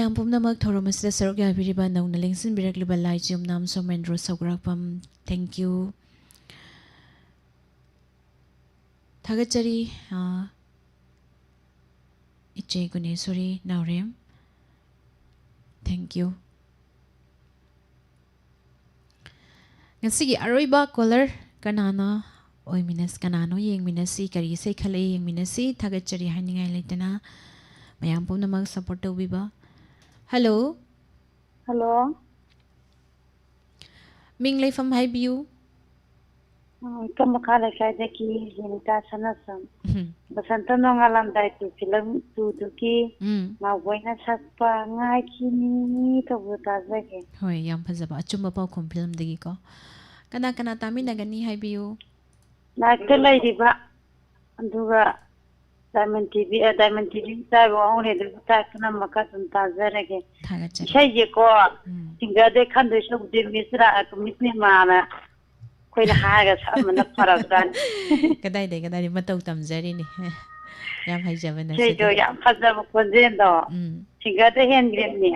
ꯃꯌꯥꯝ ꯄꯨꯝꯅꯃꯛ ꯊꯧꯔꯝ ꯑꯁꯤꯗ ꯁꯔꯨꯛ ꯌꯥꯕꯤꯔꯤꯕ ꯅꯧꯅ ꯂꯦꯡꯁꯤꯟꯕꯤꯔꯛꯂꯤꯕ ꯂꯥꯏꯆꯤꯌꯨꯝꯅꯥꯝ ꯁꯣꯃꯦꯟꯗ꯭ꯔꯣ ꯁꯧꯒ꯭ꯔꯥꯛꯄꯝ, thank you꯫ ꯊꯥꯒꯠꯆꯔꯤ, ꯑ, ꯏꯆꯦ ꯒꯨꯅꯦꯁꯣꯔꯤ ꯅꯥꯎꯔꯦꯝ, thank you꯫ ꯉꯁꯤꯒꯤ ꯑꯔꯣꯏꯕ caller ꯀꯅꯥꯅ ꯑꯣꯏꯃꯤꯟꯅꯁꯤ, ꯀꯅꯥꯅꯣ ꯌꯦꯡꯃꯤꯟꯅꯁꯤ, ꯀꯔꯤ ꯏꯁꯩ ꯈꯜꯂꯛꯏ ꯌꯦꯡꯃꯤꯟꯅꯁꯤ꯫ ꯊꯥꯒꯠꯆꯔꯤ ꯍꯥꯏꯅꯤꯡꯉꯥꯏ ꯂꯩꯇꯅ ꯃꯌꯥꯝ ꯄꯨꯝꯅꯃꯛ support ꯇꯧꯕꯤꯕ꯫ Hello꯫ Hello꯫ ꯃꯤꯡ ꯂꯩꯐꯝ ꯍꯥꯏꯕꯤꯌꯨ꯫ ꯎꯝ, ꯀꯃꯈꯥ ꯂꯩꯀꯥꯏꯗꯒꯤ ꯖꯤꯅꯤꯇꯥ ꯁꯅꯥꯆꯝ꯫ ꯎꯝ꯫ ꯕꯁꯟꯇ ꯅꯣꯡꯉꯥꯜꯂꯝꯗꯥꯏ two film two ꯗꯨꯒꯤ ꯎꯝ꯫ ꯅꯥꯎꯕꯣꯏꯅ ꯁꯛꯄ ꯉꯥꯏꯈꯤꯅꯤ ꯇꯧꯕꯗꯣ ꯇꯥꯖꯒꯦ꯫ ꯍꯣꯏ, ꯌꯥꯝ ꯐꯖꯕ ꯑꯆꯨꯝꯕ ꯄꯥꯎꯈꯨꯝ film ꯗꯒꯤꯀꯣ꯫ ꯀꯅꯥ ꯀꯅꯥ ꯇꯥꯃꯤꯟꯅꯒꯅꯤ ꯍꯥꯏꯕꯤꯌꯨ꯫ Live ꯇ ꯂꯩꯔꯤꯕ, ꯑꯗꯨꯒ Diamond TV, ꯑ, Diamond TV ꯇꯥꯏꯕ ꯋꯥꯍꯧꯔꯦ, ꯑꯗꯨꯕꯨ ꯇꯥꯏ ꯄꯨꯝꯅꯃꯛꯀ ꯑꯗꯨꯝ ꯇꯥꯖꯔꯒꯦ꯫ ꯊꯥꯒꯠꯆꯔꯤ꯫ ꯏꯁꯩꯁꯦꯀꯣ, ꯎꯝ꯫ Singer ꯗꯩ ꯈꯟꯗꯣꯏ ꯁꯔꯨꯛꯄꯨꯗꯤ Miss ꯔꯥ-, Miss ꯅꯤꯃꯥꯅ ꯑꯩꯈꯣꯏꯅ ꯍꯥꯏꯔꯒ ꯁꯛꯑꯝꯕꯅ ꯐꯔꯕꯖꯥꯠꯅꯤ꯫ ꯀꯗꯥꯏꯗꯩ, ꯀꯗꯥꯏꯗꯩ ꯃꯇꯧ ꯇꯝꯖꯔꯤꯅꯤ꯫ ꯌꯥꯝ ꯍꯩꯖꯕ ꯏꯁꯩꯗꯣ ꯅꯁꯤꯗ꯫ ꯌꯥꯝ ꯐꯖꯕ ꯈꯣꯟꯖꯦꯜꯗꯣ꯫ ꯎꯝ꯫ Singer the ꯍꯦꯟꯈ꯭ꯔꯦꯅꯦ꯫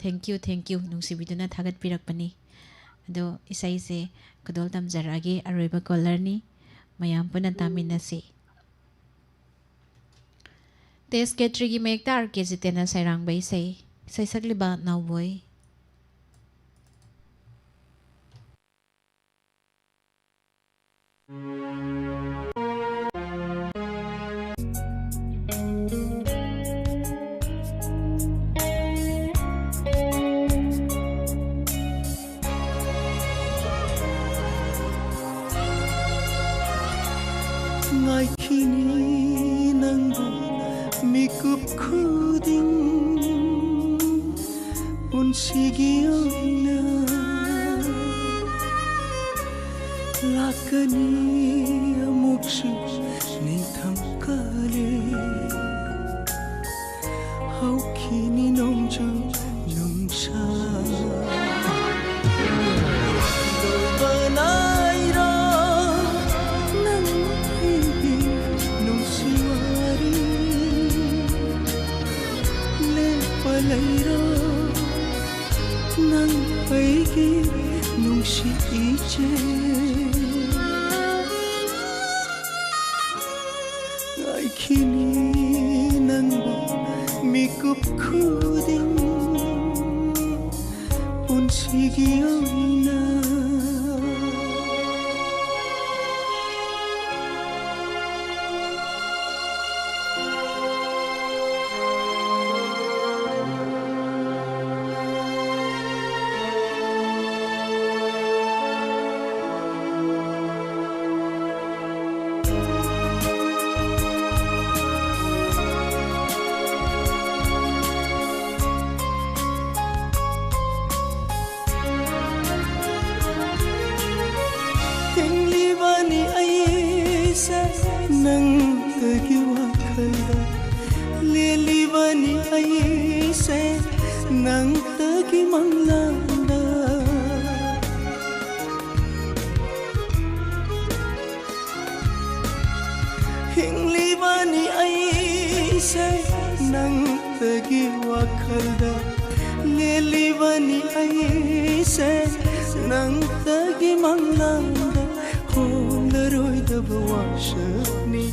Thank you, thank you꯫ ꯅꯨꯡꯁꯤꯕꯤꯗꯨꯅ ꯊꯥꯒꯠꯄꯤꯔꯛꯄꯅꯤ꯫ ꯑꯗꯣ ꯏꯁꯩꯁꯦ ꯈꯨꯗꯣꯜ ꯇꯝꯖꯔꯛꯑꯒꯦ, ꯑꯔꯣꯏꯕ caller ꯅꯤ꯫ ꯃꯌꯥꯝ ꯄꯨꯟꯅ ꯎꯝ꯫ ꯇꯥꯃꯤꯟꯅꯁꯤ꯫ ꯇꯦꯖ ꯈꯦꯇ꯭ꯔꯤꯒꯤ ꯃꯌꯦꯛꯇ ꯑꯥꯔ ꯀꯦ ꯖꯤꯇꯦꯟꯅ ꯁꯩꯔꯥꯡꯕ ꯏꯁꯩ, ꯏꯁꯩ ꯁꯛꯂꯤꯕ ꯅꯥꯎꯕꯣꯏ꯫ ꯉꯥꯏꯈꯤꯅꯤ ꯅꯪꯕꯨ ꯃꯤꯀꯨꯞ ꯈꯨꯗꯤꯡ ꯄꯨꯟꯁꯤꯒꯤ ꯑꯣꯏꯅ꯫ ꯂꯥꯛꯀꯅꯤ ꯑꯃꯨꯛꯁꯨ ꯅꯤꯡꯊꯝ ꯀꯥꯂꯦꯟ꯫ ꯍꯧꯈꯤꯅꯤ ꯅꯣꯡꯖꯨ ꯅꯨꯡꯁꯥ꯫ ꯂꯣꯏꯕ ꯅꯥꯏꯔꯣ ꯅꯪ ꯑꯩꯒꯤ ꯅꯨꯡꯁꯤ ꯋꯥꯔꯤ꯫ ꯂꯦꯞꯄ ꯉꯥꯏꯈꯤꯅꯤ ꯅꯪꯕꯨ ꯃꯤꯀꯨꯞ ꯈꯨꯗꯤꯡ ꯄꯨꯟꯁꯤꯒꯤ ꯑꯣꯏꯅ꯫ ꯍꯤꯡꯂꯤꯕꯅꯤ ꯑꯩꯁꯦ ꯅꯪꯇꯒꯤ ꯋꯥꯈꯜꯗ, ꯂꯦꯜꯂꯤꯕꯅꯤ ꯑꯩꯁꯦ ꯅꯪꯇꯒꯤ ꯃꯪꯂꯥꯟꯗ꯫ ꯍꯤꯡꯂꯤꯕꯅꯤ ꯑꯩꯁꯦ ꯅꯪꯇꯒꯤ ꯋꯥꯈꯜꯗ, ꯂꯦꯜꯂꯤꯕꯅꯤ ꯑꯩꯁꯦ ꯅꯪꯇꯒꯤ ꯃꯪꯂꯥꯟꯗ꯫ ꯍꯣꯡꯂꯔꯣꯏꯗꯕ ꯋꯥꯁꯛꯅꯤ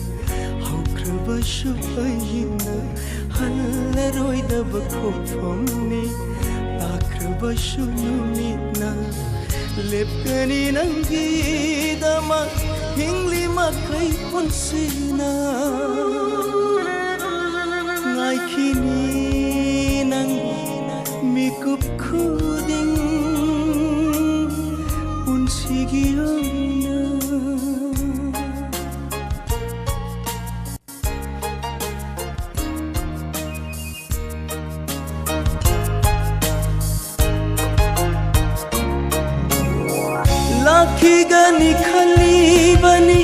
ꯍꯧꯈ꯭ꯔꯕꯁꯨ ꯑꯩꯅ, ꯍꯜꯂꯔꯣꯏꯗꯕ ꯈꯣꯡꯐꯝꯅꯤ ꯇꯥꯈ꯭ꯔꯕꯁꯨ ꯅꯨꯃꯤꯠꯅ꯫ ꯂꯦꯞꯀꯅꯤ ꯅꯪꯒꯤꯗꯃꯛ ꯍꯤꯡꯂꯤ ꯃꯈꯩ ꯄꯨꯟꯁꯤꯅ꯫ ꯉꯥꯏꯈꯤꯅꯤ ꯅꯪ ꯃꯤꯀꯨꯞ ꯈꯨꯗꯤꯡ ꯄꯨꯟꯁꯤꯒꯤ ꯑꯣꯏꯅ꯫ ꯂꯥꯛꯈꯤꯒꯅꯤ ꯈꯜꯂꯤꯕꯅꯤ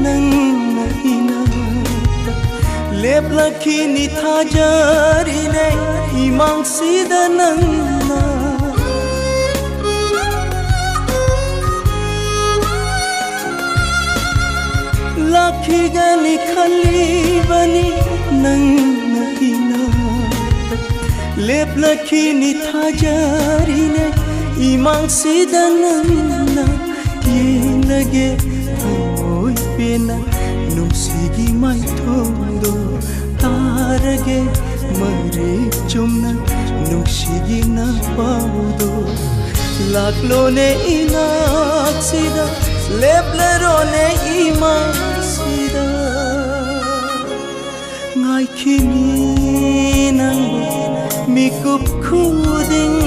ꯅꯪꯅ ꯏꯅꯥꯛꯇ, ꯂꯦꯞꯂꯛꯈꯤꯅꯤ ꯊꯥꯖꯔꯤꯅꯦ ꯏꯃꯥꯡꯁꯤꯗ ꯅꯪꯅ꯫ ꯂꯥꯛꯈꯤꯒꯅꯤ ꯈꯜꯂꯤꯕꯅꯤ ꯅꯪꯅ ꯏꯅꯥꯛꯇ, ꯂꯦꯞꯂꯛꯈꯤꯅꯤ ꯊꯥꯖꯔꯤꯅꯦ ꯏꯃꯥꯡꯁꯤꯗ ꯅꯪꯅ꯫ ꯌꯦꯡꯂꯒꯦ ꯊꯃꯣꯏ ꯄꯦꯟꯅ ꯅꯨꯡꯁꯤꯒꯤ ꯃꯥꯏꯊꯣꯡꯗꯣ ꯇꯥꯔꯒꯦ ꯃꯔꯤꯛ ꯆꯨꯝꯅ ꯅꯨꯡꯁꯤꯒꯤꯅ ꯄꯥꯎꯗꯣ꯫ ꯂꯥꯛꯂꯣꯅꯦ ꯏꯅꯥꯛꯁꯤꯗ, ꯂꯦꯞꯂꯔꯣꯅꯦ ꯏꯃꯥꯡꯁꯤꯗ꯫ ꯉꯥꯏꯈꯤꯅꯤ ꯅꯪꯕꯨ ꯃꯤꯀꯨꯞ ꯈꯨꯗꯤꯡ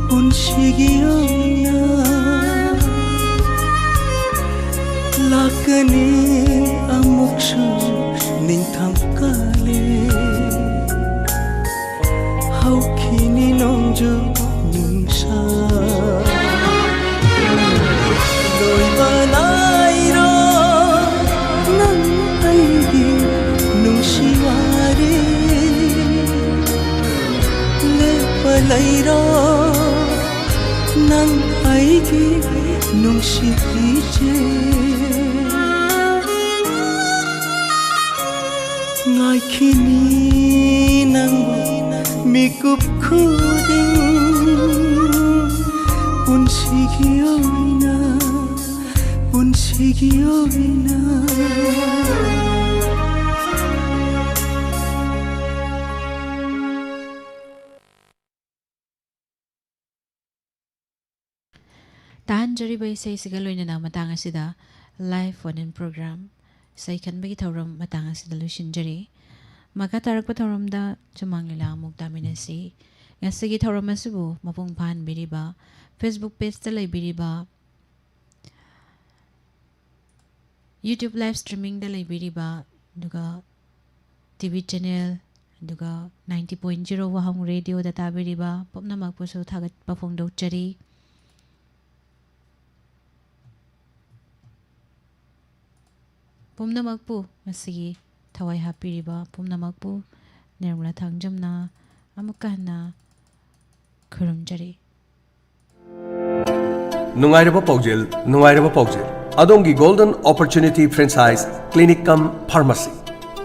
ꯄꯨꯟꯁꯤꯒꯤ ꯑꯣꯏꯅ꯫ ꯂꯥꯛꯀꯅꯤ ꯑꯃꯨꯛꯁꯨ ꯅꯤꯡꯊꯝ ꯀꯥꯂꯦꯟ꯫ ꯍꯧꯈꯤꯅꯤ ꯅꯣꯡꯖꯨ ꯅꯨꯡꯁꯥ꯫ ꯂꯣꯏꯕ ꯅꯥꯏꯔꯣ ꯅꯪ ꯑꯩꯒꯤ ꯅꯨꯡꯁꯤ ꯋꯥꯔꯤ꯫ ꯂꯦꯞꯄ ꯂꯩꯔꯣ ꯅꯪ ꯑꯩꯒꯤ ꯅꯨꯡꯁꯤ ꯏꯆꯦ꯫ ꯉꯥꯏꯈꯤꯅꯤ ꯅꯪꯕꯨ ꯃꯤꯀꯨꯞ ꯈꯨꯗꯤꯡ ꯄꯨꯟꯁꯤꯒꯤ ꯑꯣꯏꯅ, ꯄꯨꯟꯁꯤꯒꯤ ꯑꯣꯏꯅ꯫ ꯇꯥꯍꯟꯖꯔꯤꯕ ꯏꯁꯩꯁꯤꯒ ꯂꯣꯏꯅꯅ ꯃꯇꯥꯡ ꯑꯁꯤꯗ live phone in program ꯏꯁꯩ ꯈꯟꯕꯒꯤ ꯊꯧꯔꯝ ꯃꯇꯥꯡ ꯑꯁꯤꯗ ꯂꯣꯏꯁꯤꯟꯖꯔꯤ꯫ ꯃꯈꯥ ꯇꯥꯔꯛꯄ ꯊꯧꯔꯝꯗ ꯁꯨꯃꯥꯡ ꯂꯤꯂꯥ ꯑꯃꯨꯛ ꯇꯥꯃꯤꯟꯅꯁꯤ꯫ ꯉꯁꯤꯒꯤ ꯊꯧꯔꯝ ꯑꯁꯤꯕꯨ ꯃꯄꯨꯡ ꯐꯥꯍꯟꯕꯤꯔꯤꯕ Facebook pageꯇ ꯂꯩꯕꯤꯔꯤꯕ, YouTube live streamingꯗ ꯂꯩꯕꯤꯔꯤꯕ, ꯑꯗꯨꯒ TV channel, ꯑꯗꯨꯒ ninety point zero ꯋꯥꯍꯪ radioꯗ ꯇꯥꯕꯤꯔꯤꯕ ꯄꯨꯝꯅꯃꯛꯄꯨꯁꯨ ꯊꯥꯒꯠꯄ ꯐꯣꯡꯗꯣꯛꯆꯔꯤ꯫ ꯄꯨꯝꯅꯃꯛꯄꯨ, ꯉꯁꯤꯒꯤ ꯊꯋꯥꯏ ꯍꯥꯞꯄꯤꯔꯤꯕ ꯄꯨꯝꯅꯃꯛꯄꯨ ꯅꯤꯔꯃꯂꯥ ꯊꯥꯡꯖꯝꯅ ꯑꯃꯨꯛꯀ ꯍꯟꯅ ꯈꯨꯔꯨꯝꯖꯔꯤ꯫ ꯅꯨꯡꯉꯥꯏꯔꯕ ꯄꯥꯎꯖꯦꯜ, ꯅꯨꯡꯉꯥꯏꯔꯕ ꯄꯥꯎꯖꯦꯜ꯫ ꯑꯗꯣꯝꯒꯤ Golden Opportunity Franchise Clinic cum Pharmacy,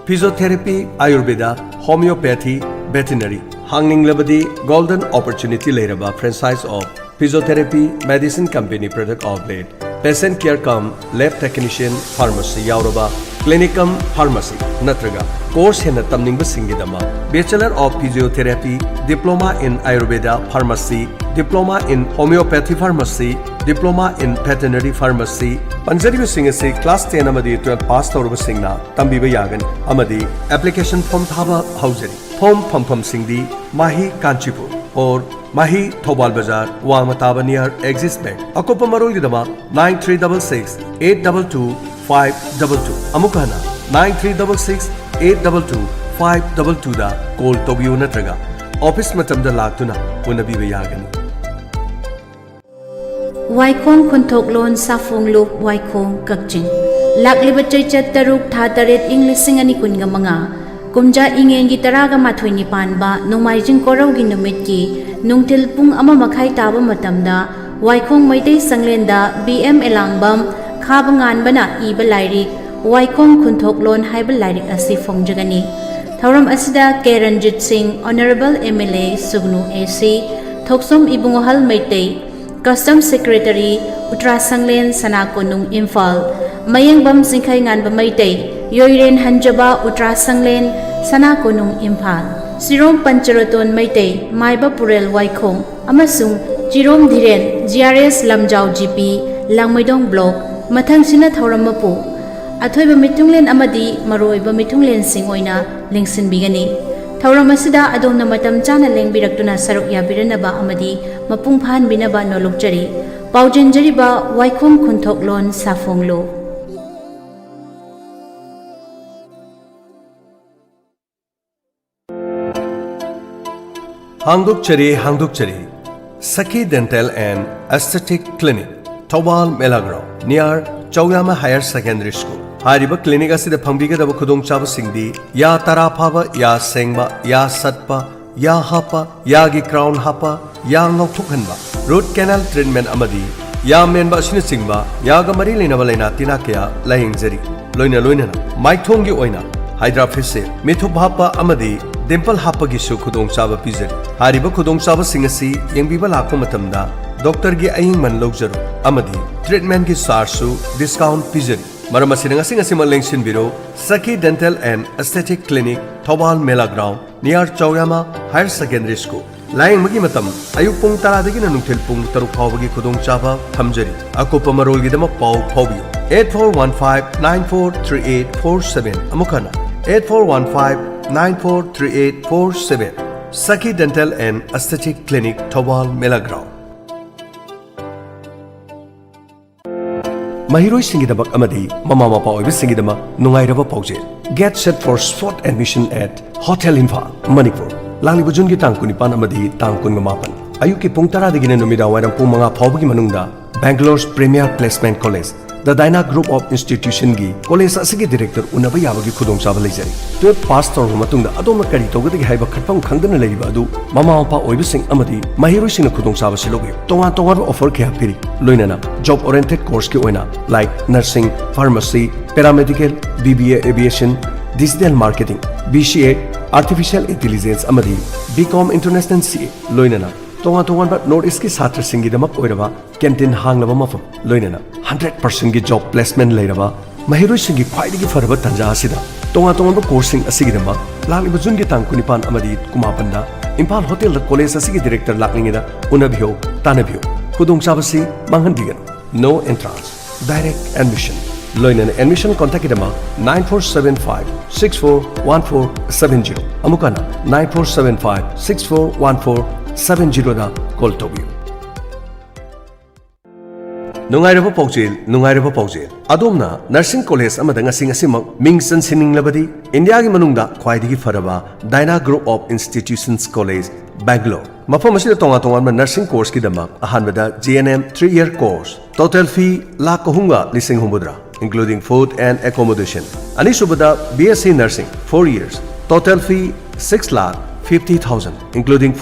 Physiotherapy, Ayurveda, Homeopathy, Veterinary꯫ ꯍꯥꯡꯅꯤꯡꯂꯕꯗꯤ Golden Opportunity ꯂꯩꯔꯕ franchise of Physiotherapy, Medicine Company product outlet, Patient Care cum Lab Technician Pharmacy ꯌꯥꯎꯔꯕ Clinic cum Pharmacy ꯅꯠꯇ꯭ꯔꯒ course ꯍꯦꯟꯅ ꯇꯝꯅꯤꯡꯕꯁꯤꯡꯒꯤꯗꯃꯛ Bachelor of Physiotherapy, Diploma in Ayurveda Pharmacy, Diploma in Homeopathy Pharmacy, Diploma in Veterinary Pharmacy, ꯄꯟꯖꯔꯤꯕꯁꯤꯡ ꯑꯁꯤ class ten ꯑꯃꯗꯤ twelve pass ꯇꯧꯔꯕꯁꯤꯡꯅ ꯇꯝꯕꯤꯕ ꯌꯥꯒꯅꯤ ꯑꯃꯗꯤ application form ꯊꯥꯕ ꯍꯧꯖꯔꯤ꯫ Form ꯐꯪꯐꯝꯁꯤꯡꯗꯤ ꯃꯥꯍꯤ Kanchipur or ꯃꯥꯍꯤ Thoubal ꯕꯖꯥꯔ, ꯋꯥꯡꯃ ꯇꯥꯕ near Axis Bank꯫ ꯑꯀꯨꯞꯄ ꯃꯔꯣꯜꯒꯤꯗꯃꯛ nine three double six eight double two five double two, ꯑꯃꯨꯛ ꯍꯟꯅ nine three double six eight double two five double two ꯗ call ꯇꯧꯕꯤꯌꯨ ꯅꯠꯇ꯭ꯔꯒ office ꯃꯇꯝꯗ ꯂꯥꯛꯇꯨꯅ ꯎꯅꯕꯤꯕ ꯌꯥꯒꯅꯤ꯫ ꯋꯥꯏꯈꯣꯡ ꯈꯨꯟꯊꯣꯛꯂꯣꯟ ꯁꯥꯐꯣꯡ ꯂꯨꯞ ꯋꯥꯏꯈꯣꯡ ꯀꯛꯆꯤꯡ꯫ ꯂꯥꯛꯂꯤꯕ ꯆꯩꯆꯠ ꯇꯔꯨꯛ ꯊꯥ ꯇꯔꯦꯠ ꯏꯪ ꯂꯤꯁꯤꯡ ꯑꯅꯤ ꯀꯨꯟꯒ ꯃꯉꯥ, ꯀꯨꯝꯖꯥ ꯏꯉꯦꯟꯒꯤ ꯇꯔꯥꯒ ꯃꯥꯊꯣꯏꯅꯤ ꯄꯥꯟꯕ ꯅꯣꯡꯃꯥꯏꯖꯤꯡ ꯀꯣꯔꯧꯒꯤ ꯅꯨꯃꯤꯠꯀꯤ ꯅꯨꯡꯊꯤꯜ ꯄꯨꯡ ꯑꯃ ꯃꯈꯥꯏ ꯇꯥꯕ ꯃꯇꯝꯗ ꯋꯥꯏꯈꯣꯡ ꯃꯩꯇꯩ ꯁꯪꯂꯦꯟꯗ ꯕꯤ ꯑꯦꯝ ꯑꯦꯂꯥꯡꯕꯝ ꯈꯥꯕ ꯉꯥꯟꯕꯅ ꯏꯕ ꯂꯥꯏꯔꯤꯛ ꯋꯥꯏꯈꯣꯡ ꯈꯨꯟꯊꯣꯛꯂꯣꯟ ꯍꯥꯏꯕ ꯂꯥꯏꯔꯤꯛ ꯑꯁꯤ ꯐꯣꯡꯖꯒꯅꯤ꯫ ꯊꯧꯔꯝ ꯑꯁꯤꯗ ꯀꯦ ꯔꯟꯖꯤꯠ ꯁꯤꯡ, Honourable M L A ꯁꯨꯒꯅꯨ A C, Thokchom ꯏꯕꯨꯡꯉꯣꯍꯜ Meitei, Custom Secretary, ꯎꯇ꯭ꯔꯥ ꯁꯪꯂꯦꯟ, ꯁꯅꯥ ꯀꯣꯅꯨꯡ, ꯏꯝꯐꯥꯜ, ꯃꯌꯦꯡꯕꯝ ꯆꯤꯡꯈꯩꯉꯥꯟꯕ ꯃꯩꯇꯩ, ꯌꯣꯏꯔꯦꯟ ꯍꯟꯖꯕ, ꯎꯇ꯭ꯔꯥ ꯁꯪꯂꯦꯟ, ꯁꯅꯥ ꯀꯣꯅꯨꯡ, ꯏꯝꯐꯥꯜ, ꯁꯤꯔꯣꯝ ꯄꯟꯆꯔꯇꯣꯟ ꯃꯩꯇꯩ, ꯃꯥꯏꯕ ꯄꯨꯔꯦꯜ ꯋꯥꯏꯈꯣꯡ, ꯑꯃꯁꯨꯡ ꯆꯤꯔꯣꯝ ꯙꯤꯔꯦꯟ, G R S ꯂꯝꯖꯥꯎ G P, ꯂꯥꯡꯃꯩꯗꯣꯡ Block, ꯃꯊꯪꯁꯤꯅ ꯊꯧꯔꯝ ꯃꯄꯨ, ꯑꯊꯣꯏꯕ ꯃꯤꯊꯨꯡꯂꯦꯟ ꯑꯃꯗꯤ ꯃꯔꯨꯑꯣꯏꯕ ꯃꯤꯊꯨꯡꯂꯦꯟꯁꯤꯡ ꯑꯣꯏꯅ ꯂꯦꯡꯁꯤꯟꯕꯤꯒꯅꯤ꯫ ꯊꯧꯔꯝ ꯑꯁꯤꯗ ꯑꯗꯣꯝꯅ ꯃꯇꯝ ꯆꯥꯅ ꯂꯦꯡꯕꯤꯔꯛꯇꯨꯅ ꯁꯔꯨꯛ ꯌꯥꯕꯤꯔꯅꯕ ꯑꯃꯗꯤ ꯃꯄꯨꯡ ꯐꯥꯍꯟꯕꯤꯅꯕ ꯅꯣꯂꯨꯛꯆꯔꯤ꯫ ꯄꯥꯎꯖꯦꯟꯖꯔꯤꯕ ꯋꯥꯏꯈꯣꯡ ꯈꯨꯟꯊꯣꯛꯂꯣꯟ ꯁꯥꯐꯣꯡꯂꯨ꯫ ꯍꯥꯡꯗꯣꯛꯆꯔꯤ, ꯍꯥꯡꯗꯣꯛꯆꯔꯤ꯫ Sakhi Dental and Aesthetic Clinic, Thoubal ꯃꯦꯂꯥ ground, near ꯆꯧꯌꯥꯃ Higher Secondary School꯫ ꯍꯥꯏꯔꯤꯕ clinic ꯑꯁꯤꯗ ꯐꯪꯕꯤꯒꯗꯕ ꯈꯨꯗꯣꯡꯆꯥꯕꯁꯤꯡꯗꯤ ꯌꯥ ꯇꯔꯥ ꯐꯥꯕ, ꯌꯥ ꯁꯦꯡꯕ, ꯌꯥ ꯁꯠꯄ, ꯌꯥ ꯍꯥꯞꯄ, ꯌꯥꯒꯤ crown ꯍꯥꯞꯄ, ꯌꯥ ꯉꯧꯊꯣꯛꯍꯟꯕ, root canal treatment ꯑꯃꯗꯤ ꯌꯥ ꯃꯦꯟꯕ ꯑꯁꯤꯅꯆꯤꯡꯕ ꯌꯥꯒ ꯃꯔꯤ ꯂꯩꯅꯕ ꯂꯥꯏꯅꯥ ꯇꯤꯟꯅꯥ ꯀꯌꯥ ꯂꯥꯌꯦꯡꯖꯔꯤ꯫ ꯂꯣꯏꯅ ꯂꯣꯏꯅꯅ ꯃꯥꯏꯊꯣꯡꯒꯤ ꯑꯣꯏꯅ Hydra facial, ꯃꯤꯊꯨꯞ ꯍꯥꯞꯄ ꯑꯃꯗꯤ dimple ꯍꯥꯞꯄꯒꯤꯁꯨ ꯈꯨꯗꯣꯡꯆꯥꯕ ꯄꯤꯖꯔꯤ꯫ ꯍꯥꯏꯔꯤꯕ ꯈꯨꯗꯣꯡꯆꯥꯕꯁꯤꯡ ꯑꯁꯤ ꯌꯦꯡꯕꯤꯕ ꯂꯥꯛꯄ ꯃꯇꯝꯗ doctorꯒꯤ ꯑꯌꯦꯡꯃꯟ ꯂꯧꯖꯔꯣꯏ꯫ ꯑꯃꯗꯤ treatmentꯀꯤ chargeꯁꯨ discount ꯄꯤꯖꯔꯤ꯫ ꯃꯔꯝ ꯑꯁꯤꯅ ꯉꯁꯤ ꯉꯁꯤꯃꯛ ꯂꯦꯡꯁꯤꯟꯕꯤꯔꯣ, Sakhi Dental and Aesthetic Clinic, Thoubal ꯃꯦꯂꯥ ground, near ꯆꯥꯎꯌꯥꯃ Higher Secondary School꯫ ꯂꯥꯌꯦꯡꯕꯒꯤ ꯃꯇꯝ ꯑꯌꯨꯛ ꯄꯨꯡ ꯇꯔꯥꯗꯒꯤꯅ ꯅꯨꯡꯊꯤꯜ ꯄꯨꯡ ꯇꯔꯨꯛ ꯐꯥꯎꯕꯒꯤ ꯈꯨꯗꯣꯡꯆꯥꯕ ꯊꯝꯖꯔꯤ꯫ ꯑꯀꯨꯞꯄ ꯃꯔꯣꯜꯒꯤꯗꯃꯛ ꯄꯥꯎ ꯐꯥꯎꯕꯤꯌꯨ, eight four one five nine four three eight four seven꯫ ꯑꯃꯨꯛ ꯍꯟꯅ, eight four one five nine four three eight four seven꯫ Sakhi Dental and Aesthetic Clinic, Thoubal ꯃꯦꯂꯥ ground꯫ ꯃꯍꯩꯔꯣꯏꯁꯤꯡꯒꯤꯗꯃꯛ ꯑꯃꯗꯤ ꯃꯃꯥ ꯃꯄꯥ ꯑꯣꯏꯕꯁꯤꯡꯒꯤꯗꯃꯛ ꯅꯨꯡꯉꯥꯏꯔꯕ ꯄꯥꯎꯖꯦꯜ꯫ Get set for spot admission at Hotel Imphal, Manipur. ꯂꯥꯛꯂꯤꯕ ꯖꯨꯟꯒꯤ ꯇꯥꯡ ꯀꯨꯟꯅꯤꯄꯥꯟ ꯑꯃꯗꯤ ꯇꯥꯡ ꯀꯨꯟꯃꯥꯄꯟ, ꯑꯌꯨꯛꯀꯤ ꯄꯨꯡ ꯇꯔꯥꯗꯒꯤꯅ ꯅꯨꯃꯤꯗꯥꯡ ꯋꯥꯏꯔꯝ ꯄꯨꯡ ꯃꯉꯥ ꯐꯥꯎꯕꯒꯤ ꯃꯅꯨꯡꯗ Bangalore's premier placement college, The Dyna Group of Institutionꯒꯤ college ꯑꯁꯤꯒꯤ director ꯎꯅꯕ ꯌꯥꯕꯒꯤ ꯈꯨꯗꯣꯡꯆꯥꯕ ꯂꯩꯖꯔꯤ꯫ Twelve pass ꯇꯧꯔꯕ ꯃꯇꯨꯡꯗ ꯑꯗꯣꯝꯅ ꯀꯔꯤ ꯇꯧꯒꯗꯒꯦ ꯍꯥꯏꯕ ꯈꯟꯐꯝ ꯈꯪꯗꯅ ꯂꯩꯔꯤꯕ ꯑꯗꯨ ꯃꯃꯥ ꯃꯄꯥ ꯑꯣꯏꯕꯁꯤꯡ ꯑꯃꯗꯤ ꯃꯍꯩꯔꯣꯏꯁꯤꯡꯅ ꯈꯨꯗꯣꯡꯆꯥꯕꯁꯤ ꯂꯧꯕꯤꯌꯨ꯫ ꯇꯣꯉꯥꯟ ꯇꯣꯉꯥꯟꯕ offer ꯀꯌꯥ ꯄꯤꯔꯤ, ꯂꯣꯏꯅꯅ job oriented courseꯀꯤ ꯑꯣꯏꯅ like nursing, pharmacy, paramedical, B B A aviation, digital marketing, B C A, artificial intelligence ꯑꯃꯗꯤ B Com International C A, ꯂꯣꯏꯅꯅ ꯇꯣꯉꯥꯟ ꯇꯣꯉꯥꯟꯕ North Eastꯀꯤ ꯁꯥꯇ꯭ꯔꯁꯤꯡꯒꯤꯗꯃꯛ ꯑꯣꯏꯔꯕ canteen ꯍꯥꯡꯂꯕ ꯃꯐꯝ, ꯂꯣꯏꯅꯅ hundred percentꯀꯤ job placement ꯂꯩꯔꯕ ꯃꯍꯩꯔꯣꯏꯁꯤꯡꯒꯤ ꯈ꯭ꯋꯥꯏꯗꯒꯤ ꯐꯔꯕ ꯇꯥꯟꯖꯥ ꯑꯁꯤꯗ ꯇꯣꯉꯥꯟ ꯇꯣꯉꯥꯟꯕ courseꯁꯤꯡ ꯑꯁꯤꯒꯤꯗꯃꯛ ꯂꯥꯛꯂꯤꯕ ꯖꯨꯟꯒꯤ ꯇꯥꯡ ꯀꯨꯟꯅꯤꯄꯥꯟ ꯑꯃꯗꯤ ꯀꯨꯟꯃꯥꯄꯟꯗ ꯏꯝꯐꯥꯜ ꯍꯣꯇꯦꯜꯗ college ꯑꯁꯤꯒꯤ director ꯂꯥꯛꯂꯤꯉꯩꯗ ꯎꯅꯕꯤꯌꯨ, ꯇꯥꯟꯅꯕꯤꯌꯨ꯫ ꯈꯨꯗꯣꯡꯆꯥꯕꯁꯤ ꯃꯥꯡꯍꯟꯕꯤꯒꯅꯨ꯫ No entrance, direct admission꯫ ꯂꯣꯏꯅꯅ admission contactꯀꯤꯗꯃꯛ nine four seven five six four one four seven zero, ꯑꯃꯨꯛ ꯍꯟꯅ nine four seven five six four one four seven zeroꯗ call ꯇꯧꯕꯤꯌꯨ꯫ ꯅꯨꯡꯉꯥꯏꯔꯕ ꯄꯥꯎꯖꯦꯜ, ꯅꯨꯡꯉꯥꯏꯔꯕ ꯄꯥꯎꯖꯦꯜ꯫ ꯑꯗꯣꯝꯅ nursing college ꯑꯃꯗ ꯉꯁꯤ ꯉꯁꯤꯃꯛ ꯃꯤꯡ ꯆꯟꯁꯤꯟꯅꯤꯡꯂꯕꯗꯤ, ꯏꯟꯗꯤꯌꯥꯒꯤ ꯃꯅꯨꯡꯗ ꯈ꯭ꯋꯥꯏꯗꯒꯤ ꯐꯔꯕ Dyna Group of Institutions College, Bangalore꯫ ꯃꯐꯝ ꯑꯁꯤꯗ ꯇꯣꯉꯥꯟ ꯇꯣꯉꯥꯟꯕ nursing courseꯀꯤꯗꯃꯛ ꯑꯍꯥꯟꯕꯗ G N M three year course, total fee lakh ꯑꯍꯨꯝꯒ ꯂꯤꯁꯤꯡ ꯍꯨꯝꯐꯨꯇꯔꯥ, including food and accommodation꯫ ꯑꯅꯤꯁꯨꯕꯗ B S C Nursing four years, total fee six lakh fifty thousand, including food